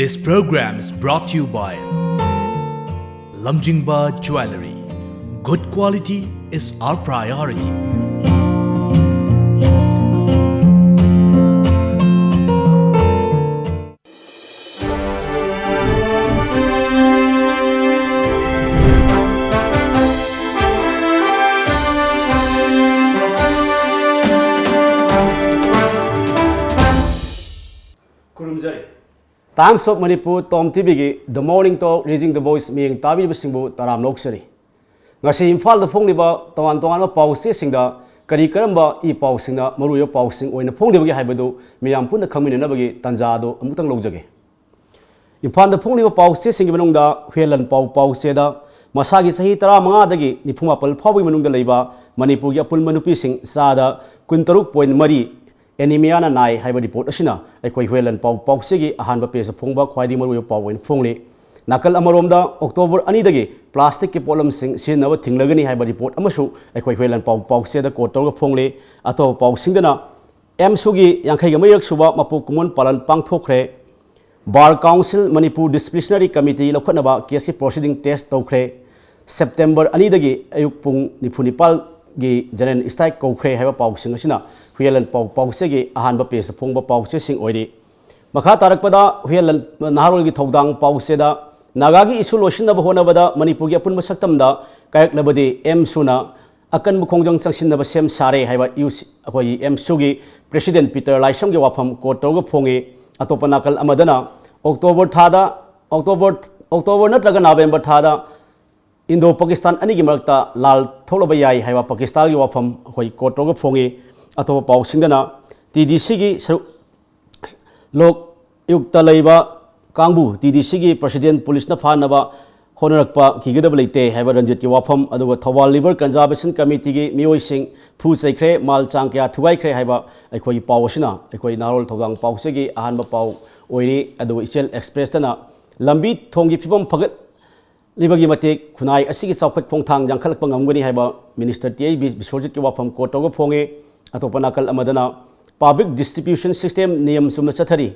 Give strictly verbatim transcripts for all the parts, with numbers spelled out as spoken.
This program is brought to you by Lamjingba Jewellery. Good quality is our priority. ꯈꯨꯔꯨꯝꯖꯔꯤ꯫ Times of Manipur, TOM TVꯒꯤ The Morning Talk, Raising the Voice ꯃꯤꯠꯌꯦꯡ ꯇꯥꯕꯤꯔꯤꯕꯁꯤꯡꯕꯨ ꯇꯔꯥꯝꯅ ꯑꯣꯛꯆꯔꯤ꯫ ꯉꯁꯤ ꯏꯝꯐꯥꯜꯗ ꯐꯣꯡꯂꯤꯕ ꯇꯣꯉꯥꯟ ꯇꯣꯉꯥꯟꯕ ꯄꯥꯎ ꯆꯦꯁꯤꯡꯗ ꯀꯔꯤ ꯀꯔꯝꯕ ꯏ ꯄꯥꯎꯁꯤꯡꯅ ꯃꯔꯨꯑꯣꯏꯕ ꯄꯥꯎꯁꯤꯡ ꯑꯣꯏꯅ ꯐꯣꯡꯂꯤꯕꯒꯦ ꯍꯥꯏꯕꯗꯨ ꯃꯤꯌꯥꯝ ꯄꯨꯟꯅ ꯈꯪꯃꯤꯟꯅꯅꯕꯒꯤ ꯇꯥꯟꯖꯥ ꯑꯗꯨ ꯑꯃꯨꯛꯇꯪ ꯂꯧꯖꯒꯦ꯫ ꯏꯝꯐꯥꯜꯗ ꯐꯣꯡꯂꯤꯕ ꯄꯥꯎ ꯆꯦꯁꯤꯡꯒꯤ ꯃꯅꯨꯡꯗ ꯍꯨꯌꯦꯟ ꯂꯥꯟꯄꯥꯎ ꯄꯥꯎ ꯆꯦꯗ ꯃꯁꯥꯒꯤ ꯆꯍꯤ ꯇꯔꯥꯃꯉꯥꯗꯒꯤ ꯅꯤꯐꯨꯃꯥꯄꯜ ꯐꯥꯎꯕꯒꯤ ꯃꯅꯨꯡꯗ ꯂꯩꯕ ꯃꯅꯤꯄꯨꯔꯒꯤ ꯑꯄꯨꯟꯕ ꯅꯨꯄꯤꯁꯤꯡ ꯆꯥꯗ ꯀꯨꯟꯇꯔꯨꯛ point ꯃꯔꯤ ꯑꯦꯅꯤꯃꯤꯌꯥꯅ ꯅꯥꯏ ꯍꯥꯏꯕ ꯔꯤꯄꯣꯔꯠ ꯑꯁꯤꯅ ꯑꯩꯈꯣꯏ ꯍꯨꯌꯦꯟ ꯂꯥꯟꯄꯥꯎ ꯄꯥꯎꯆꯦꯒꯤ ꯑꯍꯥꯟꯕ ꯄꯦꯖꯇ ꯐꯣꯡꯕ ꯈ꯭ꯋꯥꯏꯗꯒꯤ ꯃꯔꯨꯑꯣꯏꯕ ꯄꯥꯎ ꯑꯣꯏꯅ ꯐꯣꯡꯂꯤ꯫ ꯅꯥꯀꯜ ꯑꯃꯔꯣꯝꯗ ꯑꯣꯛꯇꯣꯕꯔ ꯑꯅꯤꯗꯒꯤ ꯄ꯭ꯂꯥꯁꯇꯤꯛꯀꯤ ꯄꯣꯠꯂꯝꯁꯤꯡ ꯁꯤꯖꯤꯟꯅꯕ ꯊꯤꯡꯂꯒꯅꯤ ꯍꯥꯏꯕ ꯔꯤꯄꯣꯔꯠ ꯑꯃꯁꯨ ꯑꯩꯈꯣꯏ ꯍꯨꯌꯦꯟ ꯂꯥꯟꯄꯥꯎ ꯄꯥꯎꯆꯦꯗ ꯀꯣꯠ ꯇꯧꯔꯒ ꯐꯣꯡꯂꯤ꯫ ꯑꯇꯣꯞꯄ ꯄꯥꯎꯁꯤꯡꯗꯅ ꯑꯦꯝꯁꯨꯒꯤ ꯌꯥꯡꯈꯩꯒ ꯃꯔꯤꯔꯛ ꯁꯨꯕ ꯃꯄꯣꯛ ꯀꯨꯝꯑꯣꯟ ꯄꯥꯂꯟ ꯄꯥꯡꯊꯣꯛꯈ꯭ꯔꯦ꯫ Bar Council Manipur Disciplinary Committee ꯂꯧꯈꯠꯅꯕ ꯀꯦꯁꯀꯤ ꯄ꯭ꯔꯣꯁꯤꯗꯤꯡ ꯇꯦꯁ ꯇꯧꯈ꯭ꯔꯦ꯫ ꯁꯦꯞꯇꯦꯝꯕꯔ ꯑꯅꯤꯗꯒꯤ ꯑꯌꯨꯛ ꯄꯨꯡ ꯅꯤꯐꯨ ꯅꯤꯄꯥꯜꯒꯤ ꯖꯦꯅꯔꯦꯜ ꯁ꯭ꯇ꯭ꯔꯥꯏꯛ ꯀꯧꯈ꯭ꯔꯦ ꯍꯥꯏꯕ ꯄꯥꯎꯁꯤꯡ ꯑꯁꯤꯅ ꯍꯨꯌꯦꯟ ꯂꯥꯟꯄꯥꯎ ꯄꯥꯎꯆꯦꯒꯤ ꯑꯍꯥꯟꯕ ꯄꯦꯖꯇ ꯐꯣꯡꯕ ꯄꯥꯎꯆꯦꯁꯤꯡ ꯑꯣꯏꯔꯤ꯫ ꯃꯈꯥ ꯇꯥꯔꯛꯄꯗ ꯍꯨꯌꯦꯟ ꯂꯥꯟ-, ꯅꯍꯥꯔꯣꯜꯒꯤ ꯊꯧꯗꯥꯡ ꯄꯥꯎꯆꯦꯗ ꯅꯥꯒꯥꯒꯤ ꯏꯁꯨ ꯂꯣꯏꯁꯤꯟꯅꯕ ꯍꯣꯠꯅꯕꯗ ꯃꯅꯤꯄꯨꯔꯒꯤ ꯑꯄꯨꯟꯕ ꯁꯛꯇꯝꯗ ꯀꯥꯏꯔꯛꯂꯕꯗꯤ ꯑꯦꯝꯁꯨꯅ ꯑꯀꯟꯕ ꯈꯣꯡꯖꯪ ꯆꯪꯁꯤꯟꯅꯕ ꯁꯦꯝ ꯁꯥꯔꯦ ꯍꯥꯏꯕ ꯌꯨ ꯁꯤ, ꯑꯩꯈꯣꯏꯒꯤ ꯑꯦꯝꯁꯨꯒꯤ ꯄ꯭ꯔꯦꯁꯤꯗꯦꯟ ꯄꯤꯇꯔ ꯂꯥꯏꯁ꯭ꯔꯝꯒꯤ ꯋꯥꯐꯝ ꯀꯣꯠ ꯇꯧꯔꯒ ꯐꯣꯡꯉꯤ꯫ ꯑꯇꯣꯞꯄ ꯅꯥꯀꯜ ꯑꯃꯗꯅ ꯑꯣꯛꯇꯣꯕꯔ ꯊꯥꯗ, ꯑꯣꯛꯇꯣꯕꯔ, ꯑꯣꯛꯇꯣꯕꯔ ꯅꯠꯇ꯭ꯔꯒ ꯅꯕꯦꯝꯕꯔ ꯊꯥꯗ ꯏꯟꯗꯣ ꯄꯥꯀꯤꯁꯇꯥꯟ ꯑꯅꯤꯒꯤ ꯃꯔꯛꯇ ꯂꯥꯜ ꯊꯣꯛꯂꯕ ꯌꯥꯏ ꯍꯥꯏꯕ ꯄꯥꯀꯤꯁꯇꯥꯟꯒꯤ ꯋꯥꯐꯝ ꯑꯩꯈꯣꯏ ꯀꯣꯠ ꯇꯧꯔꯒ ꯐꯣꯡꯉꯤ꯫ ꯑꯇꯣꯞꯄ ꯄꯥꯎꯁꯤꯡꯗꯅ ꯇꯤ ꯗꯤ ꯁꯤꯒꯤ ꯁꯔꯨꯛ ꯂꯣꯛ ꯑꯌꯨꯛꯇ ꯂꯩꯕ ꯀꯥꯡꯕꯨ ꯇꯤ ꯗꯤ ꯁꯤꯒꯤ ꯄ꯭ꯔꯁꯤꯗꯦꯟ ꯄꯨꯂꯤꯁꯅ ꯐꯥꯅꯕ ꯍꯣꯠꯅꯔꯛꯄ ꯀꯤꯒꯗꯕ ꯂꯩꯇꯦ ꯍꯥꯏꯕ ꯔꯟꯖꯤꯠꯀꯤ ꯋꯥꯐꯝ, ꯑꯗꯨꯒ ꯊꯧꯕꯥꯜ ꯂꯤꯚꯔ ꯀꯟꯖꯥꯔꯕꯦꯁꯟ ꯀꯃꯤꯇꯤꯒꯤ ꯃꯤꯑꯣꯏꯁꯤꯡ ꯐꯨ ꯆꯩꯈ꯭ꯔꯦ, ꯃꯥꯜ ꯆꯥꯡ ꯀꯌꯥ ꯊꯨꯒꯥꯏꯈ꯭ꯔꯦ ꯍꯥꯏꯕ ꯑꯩꯈꯣꯏꯒꯤ ꯄꯥꯎ ꯑꯁꯤꯅ ꯑꯩꯈꯣꯏ ꯅꯍꯥꯔꯣꯜ ꯊꯧꯗꯥꯡ ꯄꯥꯎꯆꯦꯒꯤ ꯑꯍꯥꯟꯕ ꯄꯥꯎ ꯑꯣꯏꯔꯤ꯫ ꯑꯗꯨꯒ ꯏꯆꯦꯜ ꯑꯦꯛꯁꯄ꯭ꯔꯦꯁꯇꯅ ꯂꯝꯕꯤ ꯊꯣꯡꯒꯤ ꯐꯤꯕꯝ ꯐꯒꯠ ꯂꯤꯕꯒꯤ ꯃꯇꯤꯛ ꯈꯨꯟꯅꯥꯏ ꯑꯁꯤꯒꯤ ꯆꯥꯎꯈꯠ ꯈꯣꯡꯊꯥꯡ ꯌꯥꯡꯈꯠꯂꯛꯄ ꯉꯝꯒꯅꯤ ꯍꯥꯏꯕ ꯃꯤꯅꯤꯁꯇꯔ ꯇꯤ ꯑꯩꯆ ꯕꯤ ꯕꯤꯁ꯭ꯋꯖꯤꯠꯀꯤ ꯋꯥꯐꯝ ꯀꯣꯠ ꯇꯧꯔꯒ ꯐꯣꯡꯉꯤ꯫ ꯑꯇꯣꯞꯄ ꯅꯥꯀꯜ ꯑꯃꯗꯅ ꯄꯕ꯭ꯂꯤꯛ ꯗꯤꯁꯇ꯭ꯔꯤꯕ꯭ꯌꯨꯁꯟ ꯁꯤꯁꯇꯦꯝ ꯅꯤꯌꯝ ꯆꯨꯝꯅ ꯆꯠꯊꯔꯤ,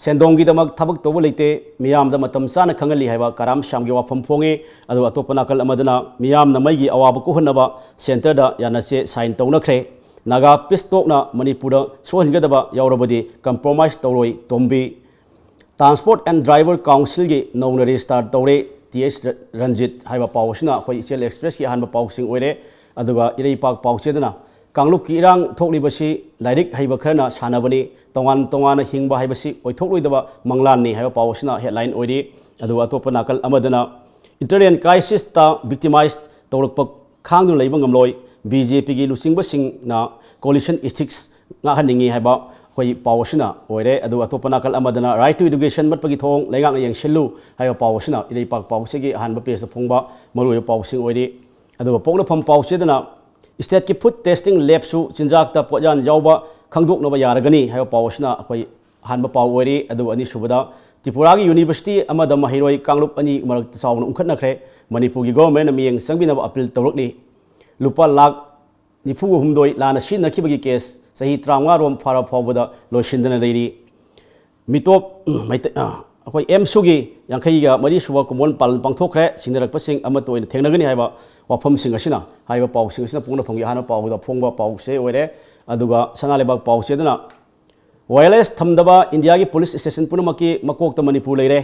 ꯁꯦꯟꯗꯣꯡꯒꯤꯗꯃꯛ ꯊꯕꯛ ꯇꯧꯕ ꯂꯩꯇꯦ, ꯃꯤꯌꯥꯝꯗ ꯃꯇꯝ ꯆꯥꯅ ꯈꯪꯍꯜꯂꯤ ꯍꯥꯏꯕ ꯀꯔꯥꯝ ꯁ꯭ꯌꯥꯝꯒꯤ ꯋꯥꯐꯝ ꯐꯣꯡꯉꯤ꯫ ꯑꯗꯨꯒ ꯑꯇꯣꯞꯄ ꯅꯥꯀꯜ ꯑꯃꯗꯅ ꯃꯤꯌꯥꯝꯅ ꯃꯩꯒꯤ ꯑꯋꯥꯕ ꯀꯣꯛꯍꯟꯅꯕ centreꯗ ꯌꯥꯅꯆꯦ sign ꯇꯧꯅꯈ꯭ꯔꯦ꯫ ꯅꯥꯒꯥ peace talkꯅ ꯃꯅꯤꯄꯨꯔꯗ ꯁꯣꯛꯍꯟꯒꯗꯕ ꯌꯥꯎꯔꯕꯗꯤ compromise ꯇꯧꯔꯣꯏ ꯇꯣꯝꯕꯤ꯫ Transport and Driver Councilꯒꯤ ꯅꯧꯅ register ꯇꯧꯔꯦ ꯇꯤ ꯑꯩꯆ ꯔꯟꯖꯤꯠ ꯍꯥꯏꯕ ꯄꯥꯎ ꯑꯁꯤꯅ ꯑꯩꯈꯣꯏ ꯏꯆꯦꯜ Expressꯀꯤ ꯑꯍꯥꯟꯕ ꯄꯥꯎꯁꯤꯡ ꯑꯣꯏꯔꯦ꯫ ꯑꯗꯨꯒ ꯏꯔꯩꯄꯥꯛ ꯄꯥꯎꯆꯦꯗꯅ ꯀꯥꯡꯂꯨꯞꯀꯤ ꯏꯔꯥꯡ ꯊꯣꯛꯂꯤꯕꯁꯤ ꯂꯥꯏꯔꯤꯛ ꯍꯩꯕ ꯈꯔꯅ ꯁꯥꯟꯅꯕꯅꯤ, ꯇꯣꯉꯥꯟ ꯇꯣꯉꯥꯟꯅ ꯍꯤꯡꯕ ꯍꯥꯏꯕꯁꯤ ꯑꯣꯏꯊꯣꯛꯂꯣꯏꯗꯕ ꯃꯪꯂꯥꯟꯅꯤ ꯍꯥꯏꯕ ꯄꯥꯎ ꯑꯁꯤꯅ headline ꯑꯣꯏꯔꯤ꯫ ꯑꯗꯨꯒ ꯑꯇꯣꯞꯄ ꯅꯥꯀꯜ ꯑꯃꯗꯅ internal crisisꯇ victimize ꯇꯧꯔꯛꯄ ꯈꯥꯡꯗꯨꯅ ꯂꯩꯕ ꯉꯝꯂꯣꯏ, ꯕꯤ ꯖꯦ ꯄꯤꯒꯤ ꯂꯨꯆꯤꯡꯕꯁꯤꯡꯅ coalition ethics ꯉꯥꯛꯍꯟꯅꯤꯡꯏ ꯍꯥꯏꯕ ꯑꯩꯈꯣꯏ ꯄꯥꯎ ꯑꯁꯤꯅ ꯑꯣꯏꯔꯦ꯫ ꯑꯗꯨꯒ ꯑꯇꯣꯞꯄ ꯅꯥꯀꯜ ꯑꯃꯗꯅ right to education ꯃꯠꯄꯒꯤ ꯊꯧꯑꯣꯡ ꯂꯩꯉꯥꯛꯅ ꯌꯦꯡꯁꯤꯜꯂꯨ ꯍꯥꯏꯕ ꯄꯥꯎ ꯑꯁꯤꯅ ꯏꯔꯩꯄꯥꯛ ꯄꯥꯎꯆꯦꯒꯤ ꯑꯍꯥꯟꯕ pageꯇ ꯐꯣꯡꯕ ꯃꯔꯨꯑꯣꯏꯕ ꯄꯥꯎꯁꯤꯡ ꯑꯣꯏꯔꯤ꯫ ꯑꯗꯨꯒ ꯄꯣꯛꯅꯐꯝ ꯄꯥꯎꯆꯦꯗꯅ stateꯀꯤ food testing labꯁꯨ ꯆꯤꯟꯖꯥꯛꯇ ꯄꯣꯠꯌꯥꯟ ꯌꯥꯎꯕ ꯈꯪꯗꯣꯛꯅꯕ ꯌꯥꯔꯒꯅꯤ ꯍꯥꯏꯕ ꯄꯥꯎ ꯑꯁꯤꯅ ꯑꯩꯈꯣꯏ ꯑꯍꯥꯟꯕ ꯄꯥꯎ ꯑꯣꯏꯔꯤ꯫ ꯑꯗꯨꯒ ꯑꯅꯤꯁꯨꯕꯗ ꯇ꯭ꯔꯤꯄꯨꯔꯥꯒꯤ university ꯑꯃꯗ ꯃꯍꯩꯔꯣꯏ ꯀꯥꯡꯂꯨꯞ ꯑꯅꯤ ꯃꯔꯛꯇ ꯆꯥꯎꯅ ꯎꯪꯈꯠꯅꯈ꯭ꯔꯦ꯫ ꯃꯅꯤꯄꯨꯔꯒꯤ governmentꯅ ꯃꯤꯠꯌꯦꯡ ꯆꯪꯕꯤꯅꯕ appeal ꯇꯧꯔꯛꯂꯤ꯫ ꯂꯨꯄꯥ ꯂꯥꯈ ꯅꯤꯐꯨ ꯍꯨꯝꯗꯣꯏ ꯂꯥꯟꯅ ꯁꯤꯖꯤꯟꯅꯈꯤꯕꯒꯤ case ꯆꯍꯤ ꯇꯔꯥꯃꯉꯥ ꯔꯣꯝ ꯐꯥꯔ ꯐꯥꯎꯕꯗ ꯂꯣꯏꯁꯤꯟꯗꯅ ꯂꯩꯔꯤ꯫ ꯃꯤꯇꯣꯞ, ꯃꯩꯇꯩ-, ꯑ, ꯑꯩꯈꯣꯏ ꯑꯦꯝꯁꯨꯒꯤ ꯌꯥꯡꯈꯩꯒ ꯃꯔꯤ ꯁꯨꯕ ꯀꯨꯝꯑꯣꯟ ꯄꯥꯂꯟ ꯄꯥꯡꯊꯣꯛꯈ꯭ꯔꯦ꯫ ꯁꯤꯡꯅꯔꯛꯄꯁꯤꯡ ꯑꯃꯠꯇ ꯑꯣꯏꯅ ꯊꯦꯡꯅꯒꯅꯤ ꯍꯥꯏꯕ ꯋꯥꯐꯝꯁꯤꯡ ꯑꯁꯤꯅ, ꯍꯥꯏꯔꯤꯕ ꯄꯥꯎꯁꯤꯡ ꯑꯁꯤꯅ ꯄꯣꯛꯅꯐꯝꯒꯤ ꯑꯍꯥꯟꯕ ꯄꯥꯎꯗ ꯐꯣꯡꯕ ꯄꯥꯎꯁꯦ ꯑꯣꯏꯔꯦ꯫ ꯑꯗꯨꯒ ꯁꯅꯥ ꯂꯩꯕꯥꯛ ꯄꯥꯎꯆꯦꯗꯅ wireless ꯊꯝꯗꯕ ꯏꯟꯗꯤꯌꯥꯒꯤ police station ꯄꯨꯝꯅꯃꯛꯀꯤ ꯃꯀꯣꯛꯇ ꯃꯅꯤꯄꯨꯔ ꯂꯩꯔꯦ꯫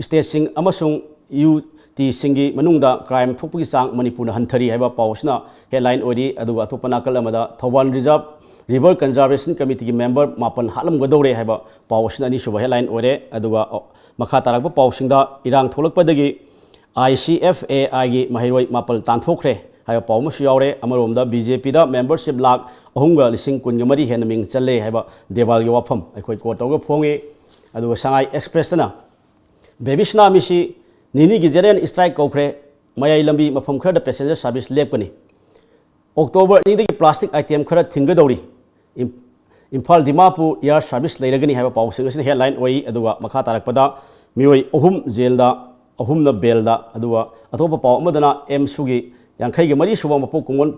Stateꯁꯤꯡ ꯑꯃꯁꯨꯡ ꯌꯨ ꯇꯤꯁꯤꯡꯒꯤ ꯃꯅꯨꯡꯗ crime ꯊꯣꯛꯄꯒꯤ ꯆꯥꯡ ꯃꯅꯤꯄꯨꯔꯅ ꯍꯟꯊꯔꯤ ꯍꯥꯏꯕ ꯄꯥꯎ ꯑꯁꯤꯅ headline ꯑꯣꯏꯔꯤ꯫ ꯑꯗꯨꯒ ꯑꯇꯣꯞꯄ ꯅꯥꯀꯜ ꯑꯃꯗ Thoubal reserve river conservation committeeꯒꯤ member ꯃꯥꯄꯟ ꯍꯥꯠꯂꯝꯒꯗꯧꯔꯦ ꯍꯥꯏꯕ ꯄꯥꯎ ꯑꯁꯤꯅ ꯑꯅꯤꯁꯨꯕ headline ꯑꯣꯏꯔꯦ꯫ ꯑꯗꯨꯒ, ꯑ, ꯃꯈꯥ ꯇꯥꯔꯛꯄ ꯄꯥꯎꯁꯤꯡꯗ ꯏꯔꯥꯡ ꯊꯣꯛꯂꯛꯄꯗꯒꯤ ꯑꯥꯏ ꯁꯤ ꯑꯦꯐ ꯑꯦ ꯑꯥꯏꯒꯤ ꯃꯍꯩꯔꯣꯏ ꯃꯥꯄꯜ ꯇꯥꯟꯊꯣꯛꯈ꯭ꯔꯦ ꯍꯥꯏꯕ ꯄꯥꯎ ꯑꯃꯁꯨ ꯌꯥꯎꯔꯦ꯫ ꯑꯃꯔꯣꯝꯗ ꯕꯤ ꯖꯦ ꯄꯤꯗ membership ꯂꯥꯈ ꯑꯍꯨꯝꯒ ꯂꯤꯁꯤꯡ ꯀꯨꯟꯒ ꯃꯔꯤ ꯍꯦꯟꯅ ꯃꯤꯡ ꯆꯜꯂꯦ ꯍꯥꯏꯕ ꯗꯦꯋꯥꯜꯒꯤ ꯋꯥꯐꯝ ꯑꯩꯈꯣꯏ quote ꯇꯧꯔꯒ ꯐꯣꯡꯉꯤ꯫ ꯑꯗꯨꯒ ꯁꯉꯥꯏ Expressꯇꯅ ꯕꯦꯕꯤꯁꯅꯥ ꯃꯤꯁꯤ ꯅꯤꯅꯤꯒꯤ general strike ꯀꯧꯈ꯭ꯔꯦ, ꯃꯌꯥꯏ ꯂꯝꯕꯤ ꯃꯐꯝ ꯈꯔꯗ passenger service ꯂꯦꯞꯀꯅꯤ꯫ October ꯑꯅꯤꯗꯒꯤ plastic item ꯈꯔ ꯊꯤꯡꯒꯗꯧꯔꯤ꯫ ꯏꯝ-, ꯏꯝꯐꯥꯜ ꯗꯤꯃꯥꯄꯨꯔ air service ꯂꯩꯔꯒꯅꯤ ꯍꯥꯏꯕ ꯄꯥꯎꯁꯤꯡ ꯑꯁꯤꯅ headline ꯑꯣꯏ꯫ ꯑꯗꯨꯒ ꯃꯈꯥ ꯇꯥꯔꯛꯄꯗ ꯃꯤꯑꯣꯏ ꯑꯍꯨꯝ ꯖꯦꯜꯗ, ꯑꯍꯨꯝꯅ ꯕꯦꯜꯗ, ꯑꯗꯨꯒ ꯑꯇꯣꯞꯄ ꯄꯥꯎ ꯑꯃꯗꯅ ꯑꯦꯝꯁꯨꯒꯤ ꯌꯥꯡꯈꯩꯒ ꯃꯔꯤ ꯁꯨꯕ ꯃꯄꯣꯛ ꯀꯨꯝꯑꯣꯟ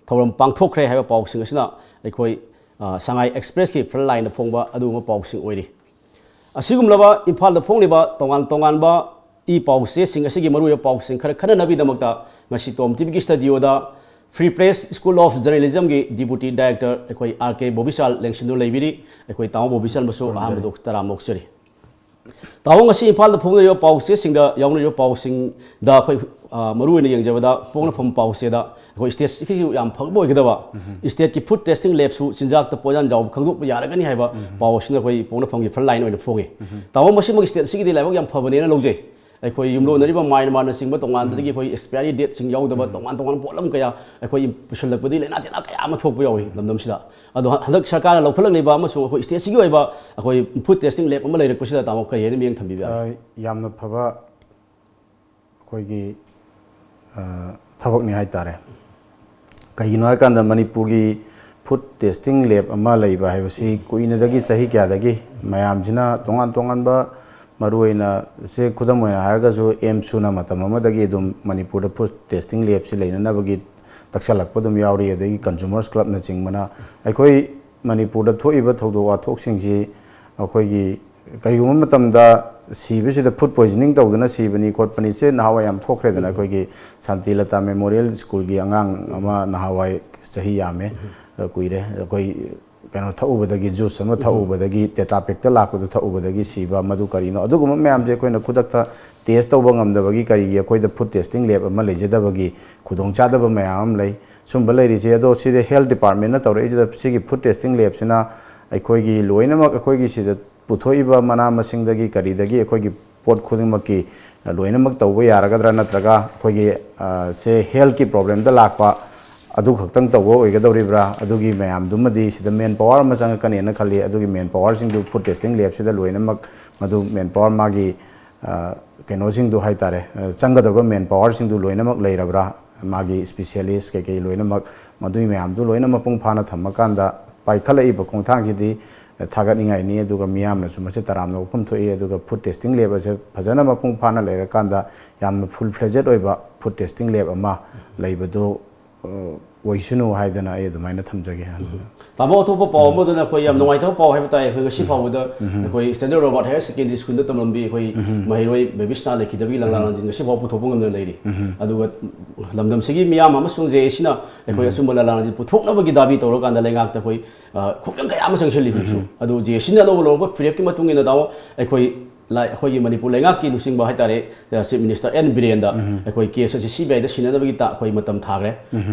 ꯊꯧꯔꯝ ꯄꯥꯡꯊꯣꯛꯈ꯭ꯔꯦ ꯍꯥꯏꯕ ꯄꯥꯎꯁꯤꯡ ꯑꯁꯤꯅ ꯑꯩꯈꯣꯏ, ꯑ, ꯁꯉꯥꯏ Expressꯀꯤ front lineꯗ ꯐꯣꯡꯕ ꯑꯗꯨꯒꯨꯝꯕ ꯄꯥꯎꯁꯤꯡ ꯑꯣꯏꯔꯤ꯫ ꯑꯁꯤꯒꯨꯝꯂꯕ ꯏꯝꯐꯥꯜꯗ ꯐꯣꯡꯂꯤꯕ ꯇꯣꯉꯥꯟ ꯇꯣꯉꯥꯟꯕ ꯏ ꯄꯥꯎ ꯆꯦꯁꯤꯡ ꯑꯁꯤꯒꯤ ꯃꯔꯨꯑꯣꯏꯕ ꯄꯥꯎꯁꯤꯡ ꯈꯔ ꯈꯟꯅꯅꯕꯒꯤꯗꯃꯛꯇ ꯉꯁꯤ ꯇꯣꯝ ꯇꯤꯚꯤꯒꯤ ꯁ꯭ꯇꯨꯗꯤꯑꯣꯗ Free Press School of Journalismꯒꯤ Deputy Director ꯑꯩꯈꯣꯏ R K ꯕꯣꯕꯤꯆꯥꯜ ꯂꯦꯡꯁꯤꯟꯗꯨꯅ ꯂꯩꯕꯤꯔꯤ꯫ ꯑꯩꯈꯣꯏ ꯇꯥꯃꯣ ꯕꯣꯕꯤꯆꯥꯜꯕꯨꯁꯨ ꯑꯍꯥꯟꯕꯗ ꯇꯔꯥꯝꯅ ꯑꯣꯛꯆꯔꯤ꯫ ꯇꯥꯃꯣ, ꯉꯁꯤ ꯏꯝꯐꯥꯜꯗ ꯐꯣꯡꯅꯔꯤꯕ ꯄꯥꯎ ꯆꯦꯁꯤꯡꯗ ꯌꯥꯎꯅꯔꯤꯕ ꯄꯥꯎꯁꯤꯡꯗ ꯑꯩꯈꯣꯏ, ꯑ, ꯃꯔꯨꯑꯣꯏꯅ ꯌꯦꯡꯖꯕꯗ ꯄꯣꯛꯅꯐꯝ ꯄꯥꯎꯆꯦꯗ ꯑꯩꯈꯣꯏ ꯁ꯭ꯇꯦꯠꯁꯤꯒꯤꯁꯨ ꯌꯥꯝ ꯐꯒꯠꯄ ꯑꯣꯏꯒꯗꯕ, ꯁ꯭ꯇꯦꯠꯀꯤ ꯐꯨꯗ ꯇꯦꯁꯇꯤꯡ ꯂꯦꯕꯁꯨ ꯆꯤꯟꯖꯥꯛꯇ ꯄꯣꯏꯖꯟ ꯌꯥꯎꯕ ꯈꯪꯗꯣꯛꯄ ꯌꯥꯔꯒꯅꯤ ꯍꯥꯏꯕ ꯄꯥꯎ ꯑꯁꯤꯅ ꯑꯩꯈꯣꯏ ꯄꯣꯛꯅꯐꯝꯒꯤ ꯐ꯭ꯔꯟ ꯂꯥꯏꯟ ꯑꯣꯏꯅ ꯐꯣꯡꯉꯤ꯫ ꯇꯥꯃꯣ, ꯃꯁꯤꯃꯛ ꯁ꯭ꯇꯦꯠꯁꯤꯒꯤꯗꯤ ꯂꯥꯏꯕꯛ ꯌꯥꯝ ꯐꯕꯅꯦꯅ ꯂꯧꯖꯩ꯫ ꯑꯩꯈꯣꯏ ꯌꯨꯝꯂꯣꯟꯅꯔꯤꯕ ꯃ꯭ꯌꯥꯟꯃꯥꯔꯅꯆꯤꯡꯕ ꯇꯣꯉꯥꯟꯕꯗꯒꯤ ꯑꯩꯈꯣꯏ ꯑꯦꯛꯁꯄꯥꯏꯔꯤ ꯗꯦꯠꯁꯤꯡ ꯌꯥꯎꯗꯕ ꯇꯣꯉꯥꯟ ꯇꯣꯉꯥꯟꯕ ꯄꯣꯠꯂꯝ ꯀꯌꯥ ꯑꯩꯈꯣꯏ ꯄꯨꯁꯤꯜꯂꯛꯄꯗꯒꯤ ꯂꯥꯏꯅꯥ ꯇꯤꯟꯅꯥ ꯀꯌꯥ ꯑꯃ ꯊꯣꯛꯄ ꯌꯥꯎꯏ ꯂꯝꯗꯝꯁꯤꯗ꯫ ꯑꯗꯣ ꯍ-, ꯍꯟꯗꯛ ꯁꯔꯀꯥꯔꯅ ꯂꯧꯈꯠꯂꯛꯂꯤꯕ ꯑꯃꯁꯨꯡ ꯑꯩꯈꯣꯏ ꯁ꯭ꯇꯦꯠꯁꯤꯒꯤ ꯑꯣꯏꯕ ꯑꯩꯈꯣꯏ ꯐꯨꯗ ꯇꯦꯁꯇꯤꯡ ꯂꯦꯕ ꯑꯃ ꯂꯩꯔꯛꯄꯁꯤꯗ ꯇꯥꯃꯣ ꯀꯔꯤ ꯍꯥꯏꯅ ꯃꯤꯠꯌꯦꯡ ꯊꯝꯕꯤꯕ ꯌꯥꯏ? ꯑ, ꯌꯥꯝꯅ ꯐꯕ ꯑꯩꯈꯣꯏꯒꯤ, ꯑ, ꯊꯕꯛꯅꯤ ꯍꯥꯏꯇꯥꯔꯦ꯫ ꯀꯩꯒꯤꯅꯣ ꯍꯥꯏꯀꯥꯟꯗ ꯃꯅꯤꯄꯨꯔꯒꯤ ꯐꯨꯗ ꯇꯦꯁꯇꯤꯡ ꯂꯦꯕ ꯑꯃ ꯂꯩꯕ ꯍꯥꯏꯕꯁꯤ ꯀꯨꯏꯅꯗꯒꯤ, ꯆꯍꯤ ꯀꯌꯥꯗꯒꯤ ꯃꯌꯥꯝꯁꯤꯅ ꯇꯣꯉꯥꯟ ꯇꯣꯉꯥꯟꯕ, ꯃꯔꯨꯑꯣꯏꯅ ꯁꯦ ꯈꯨꯗꯝ ꯑꯣꯏꯅ ꯍꯥꯏꯔꯒꯁꯨ ꯑꯦꯝꯁꯨꯅ ꯃꯇꯝ ꯑꯃꯗꯒꯤ ꯑꯗꯨꯝ ꯃꯅꯤꯄꯨꯔꯗ ꯐꯨꯗ ꯇꯦꯁꯇꯤꯡ ꯂꯦꯕꯁꯤ ꯂꯩꯅꯅꯕꯒꯤ ꯇꯛꯁꯜꯂꯛꯄ ꯑꯗꯨꯝ ꯌꯥꯎꯔꯤ, ꯑꯗꯒꯤ ꯀꯟꯖꯨꯃꯔꯁ ꯀ꯭ꯂꯕꯅꯆꯤꯡꯕꯅ꯫ ꯑꯩꯈꯣꯏ ꯃꯅꯤꯄꯨꯔꯗ ꯊꯣꯛꯏꯕ ꯊꯧꯗꯣꯛ ꯋꯥꯊꯣꯛꯁꯤꯡꯁꯤ ꯑꯩꯈꯣꯏꯒꯤ ꯀꯔꯤꯒꯨꯝꯕ ꯃꯇꯝꯗ ꯁꯤꯕꯁꯤꯗ ꯐꯨꯗ ꯄꯣꯏꯖꯅꯤꯡ ꯇꯧꯗꯅ ꯁꯤꯕꯅꯤ ꯈꯣꯠꯄꯅꯤ, ꯁꯦ ꯅꯍꯥꯟꯋꯥꯏ ꯌꯥꯝ ꯊꯣꯛꯈ꯭ꯔꯦꯗꯅ꯫ ꯑꯩꯈꯣꯏꯒꯤ ꯁꯥꯟꯇꯤꯂꯇꯥ ꯃꯦꯃꯣꯔꯤꯌꯦꯜ ꯁ꯭ꯀꯨꯜꯒꯤ ꯑꯉꯥꯡ ꯑꯃ ꯅꯍꯥꯟꯋꯥꯏ ꯆꯍꯤ ꯌꯥꯝꯃꯦ, ꯀꯨꯏꯔꯦ, ꯑꯩꯈꯣꯏ ꯀꯩꯅꯣ ꯊꯛꯎꯕꯗꯒꯤ, ꯖꯨꯁ ꯑꯃ ꯊꯛꯎꯕꯗꯒꯤ, ꯇꯦꯇ꯭ꯔꯥꯄꯦꯛꯇ ꯂꯥꯛꯄꯗꯨ ꯊꯛꯎꯕꯗꯒꯤ ꯁꯤꯕ, ꯃꯗꯨ ꯀꯔꯤꯅꯣ? ꯑꯗꯨꯒꯨꯝꯕ ꯃꯌꯥꯝꯁꯦ ꯑꯩꯈꯣꯏꯅ ꯈꯨꯗꯛꯇ ꯇꯦꯁ ꯇꯧꯕ ꯉꯝꯗꯕꯒꯤ, ꯀꯔꯤꯒꯤ ꯑꯩꯈꯣꯏꯗ ꯐꯨꯗ ꯇꯦꯁꯇꯤꯡ ꯂꯦꯕ ꯑꯃ ꯂꯩꯖꯗꯕꯒꯤ ꯈꯨꯗꯣꯡꯆꯥꯗꯕ ꯃꯌꯥꯝ ꯑꯃ ꯂꯩ꯫ ꯁꯨꯝꯕ ꯂꯩꯔꯤꯁꯦ, ꯑꯗꯣ ꯁꯤꯗ ꯍꯦꯜꯊ ꯗꯤꯄꯥꯔꯠꯃꯦꯟꯅ ꯇꯧꯔꯛꯏꯁꯤꯗ, ꯁꯤꯒꯤ ꯐꯨꯗ ꯇꯦꯁꯇꯤꯡ ꯂꯦꯕꯁꯤꯅ ꯑꯩꯈꯣꯏꯒꯤ ꯂꯣꯏꯅꯃꯛ, ꯑꯩꯈꯣꯏꯒꯤ ꯁꯤꯗ ꯄꯨꯊꯣꯛꯏꯕ ꯃꯅꯥ ꯃꯁꯤꯡꯗꯒꯤ ꯀꯔꯤꯗꯒꯤ ꯑꯩꯈꯣꯏꯒꯤ ꯄꯣꯠ ꯈꯨꯗꯤꯡꯃꯛꯀꯤ ꯂꯣꯏꯅꯃꯛ ꯇꯧꯕ ꯌꯥꯔꯒꯗ꯭ꯔꯥ? ꯅꯠꯇ꯭ꯔꯒ ꯑꯩꯈꯣꯏꯒꯤ, ꯑ, ꯁꯦ ꯍꯦꯜꯊꯀꯤ ꯄ꯭ꯔꯣꯕ꯭ꯂꯦꯝꯗ ꯂꯥꯛꯄ ꯑꯗꯨ ꯈꯛꯇꯪ ꯇꯧꯕ ꯑꯣꯏꯒꯗꯧꯔꯤꯕ꯭ꯔꯥ? ꯑꯗꯨꯒꯤ ꯃꯌꯥꯝꯗꯨꯃꯗꯤ ꯁꯤꯗ ꯃꯦꯟ ꯄꯥꯋꯔ ꯑꯃ ꯆꯪꯉꯛꯀꯅꯦꯅ ꯈꯜꯂꯤ꯫ ꯑꯗꯨꯒꯤ ꯃꯦꯟ ꯄꯥꯋꯔꯁꯤꯡꯗꯨ ꯐꯨꯗ ꯇꯦꯁꯇꯤꯡ ꯂꯦꯕꯁꯤꯗ ꯂꯣꯏꯅꯃꯛ ꯃꯗꯨ ꯃꯦꯟ ꯄꯥꯋꯔ ꯃꯥꯒꯤ, ꯑ, ꯀꯩꯅꯣꯁꯤꯡꯗꯨ ꯍꯥꯏꯇꯥꯔꯦ, ꯑ, ꯆꯪꯒꯗꯕ ꯃꯦꯟ ꯄꯥꯋꯔꯁꯤꯡꯗꯨ ꯂꯣꯏꯅꯃꯛ ꯂꯩꯔꯕ꯭ꯔꯥ? ꯃꯥꯒꯤ ꯁ꯭ꯄꯤꯁꯦꯂꯤꯁ ꯀꯩꯀꯩ ꯂꯣꯏꯅꯃꯛ, ꯃꯗꯨꯒꯤ ꯃꯌꯥꯝꯗꯨ ꯂꯣꯏꯅ ꯃꯄꯨꯡ ꯐꯥꯅ ꯊꯝꯃꯀꯥꯟꯗ ꯄꯥꯏꯈꯠꯂꯛꯏꯕ ꯈꯣꯡꯊꯥꯡꯁꯤꯗꯤ ꯊꯥꯒꯠꯅꯤꯡꯉꯥꯏꯅꯤ꯫ ꯑꯗꯨꯒ ꯃꯤꯌꯥꯝꯅꯁꯨ ꯃꯁꯤ ꯇꯔꯥꯝꯅ ꯋꯥꯐꯝ ꯊꯣꯛꯏ꯫ ꯑꯗꯨꯒ ꯐꯨꯗ ꯇꯦꯁꯇꯤꯡ ꯂꯦꯕ ꯑꯁꯦ ꯐꯖꯅ ꯃꯄꯨꯡ ꯐꯥꯅ ꯂꯩꯔꯀꯥꯟꯗ ꯌꯥꯝꯅ ꯐꯨꯜ ꯐ꯭ꯂꯦꯖꯦꯠ ꯑꯣꯏꯕ ꯐꯨꯗ ꯇꯦꯁꯇꯤꯡ ꯂꯦꯕ ꯑꯃ ꯂꯩꯕꯗꯨ, ꯑ, ꯑꯣꯏꯁꯅꯨ ꯍꯥꯏꯗꯅ ꯑꯩ ꯑꯗꯨꯃꯥꯏꯅ ꯊꯝꯖꯒꯦ꯫ ꯇꯥꯃꯣ, ꯑꯇꯣꯞꯄ ꯄꯥꯎ ꯑꯃꯗꯅ ꯑꯩꯈꯣꯏ ꯌꯥꯝ ꯅꯨꯡꯉꯥꯏꯇꯕ ꯄꯥꯎ ꯍꯥꯏꯕ ꯇꯥꯏ꯫ ꯑꯩꯈꯣꯏ ꯉꯁꯤ ꯐꯥꯎꯕꯗ ꯑꯩꯈꯣꯏ Standard Robert Higher Secondary Schoolꯗ ꯇꯝꯂꯝꯕꯤ ꯑꯩꯈꯣꯏ ꯃꯍꯩꯔꯣꯏ ꯕꯦꯕꯤꯁꯅꯥ ꯂꯩꯈꯤꯗꯕꯒꯤ ꯂꯥꯟꯂꯥꯟꯁꯤꯡ ꯉꯁꯤ ꯐꯥꯎ ꯄꯨꯊꯣꯛꯄ ꯉꯝꯗꯅ ꯂꯩꯔꯤ꯫ ꯑꯗꯨꯒ ꯂꯝꯗꯝꯁꯤꯒꯤ ꯃꯤꯌꯥꯝ ꯑꯃꯁꯨꯡ ꯖꯦ ꯑꯦꯁꯤꯅ ꯑꯩꯈꯣꯏ ꯑꯆꯨꯝꯕ ꯂꯥꯟꯂꯥꯟꯁꯤꯡ ꯄꯨꯊꯣꯛꯅꯕꯒꯤ ꯗꯥꯕꯤ ꯇꯧꯔꯀꯥꯟꯗ ꯂꯩꯉꯥꯛꯇ ꯑꯩꯈꯣꯏ ꯈꯣꯡꯖꯪ ꯀꯌꯥ ꯑꯃ ꯆꯪꯁꯤꯜꯂꯤ ꯍꯧꯖꯤꯛꯁꯨ꯫ ꯑꯗꯨ ꯖꯦ ꯑꯦꯁꯤꯅ ꯑꯅꯧꯕ ꯂꯧꯔꯛꯄ ꯐꯤꯔꯦꯞꯀꯤ ꯃꯇꯨꯡ ꯏꯟꯅ ꯇꯥꯃꯣ, ꯑꯩꯈꯣꯏ ꯑꯩꯈꯣꯏꯒꯤ ꯃꯅꯤꯄꯨꯔ ꯂꯩꯉꯥꯛꯀꯤ ꯂꯨꯆꯤꯡꯕ ꯍꯥꯏꯇꯥꯔꯦ, Chief Minister ꯑꯦꯟ ꯕꯤꯔꯦꯟꯗ ꯑꯩꯈꯣꯏ ꯀꯦꯁ ꯑꯁꯤ ꯁꯤ ꯕꯤ ꯑꯥꯏꯗ ꯁꯤꯟꯅꯅꯕꯒꯤ ꯑꯩꯈꯣꯏ ꯃꯇꯝ ꯊꯥꯈ꯭ꯔꯦ꯫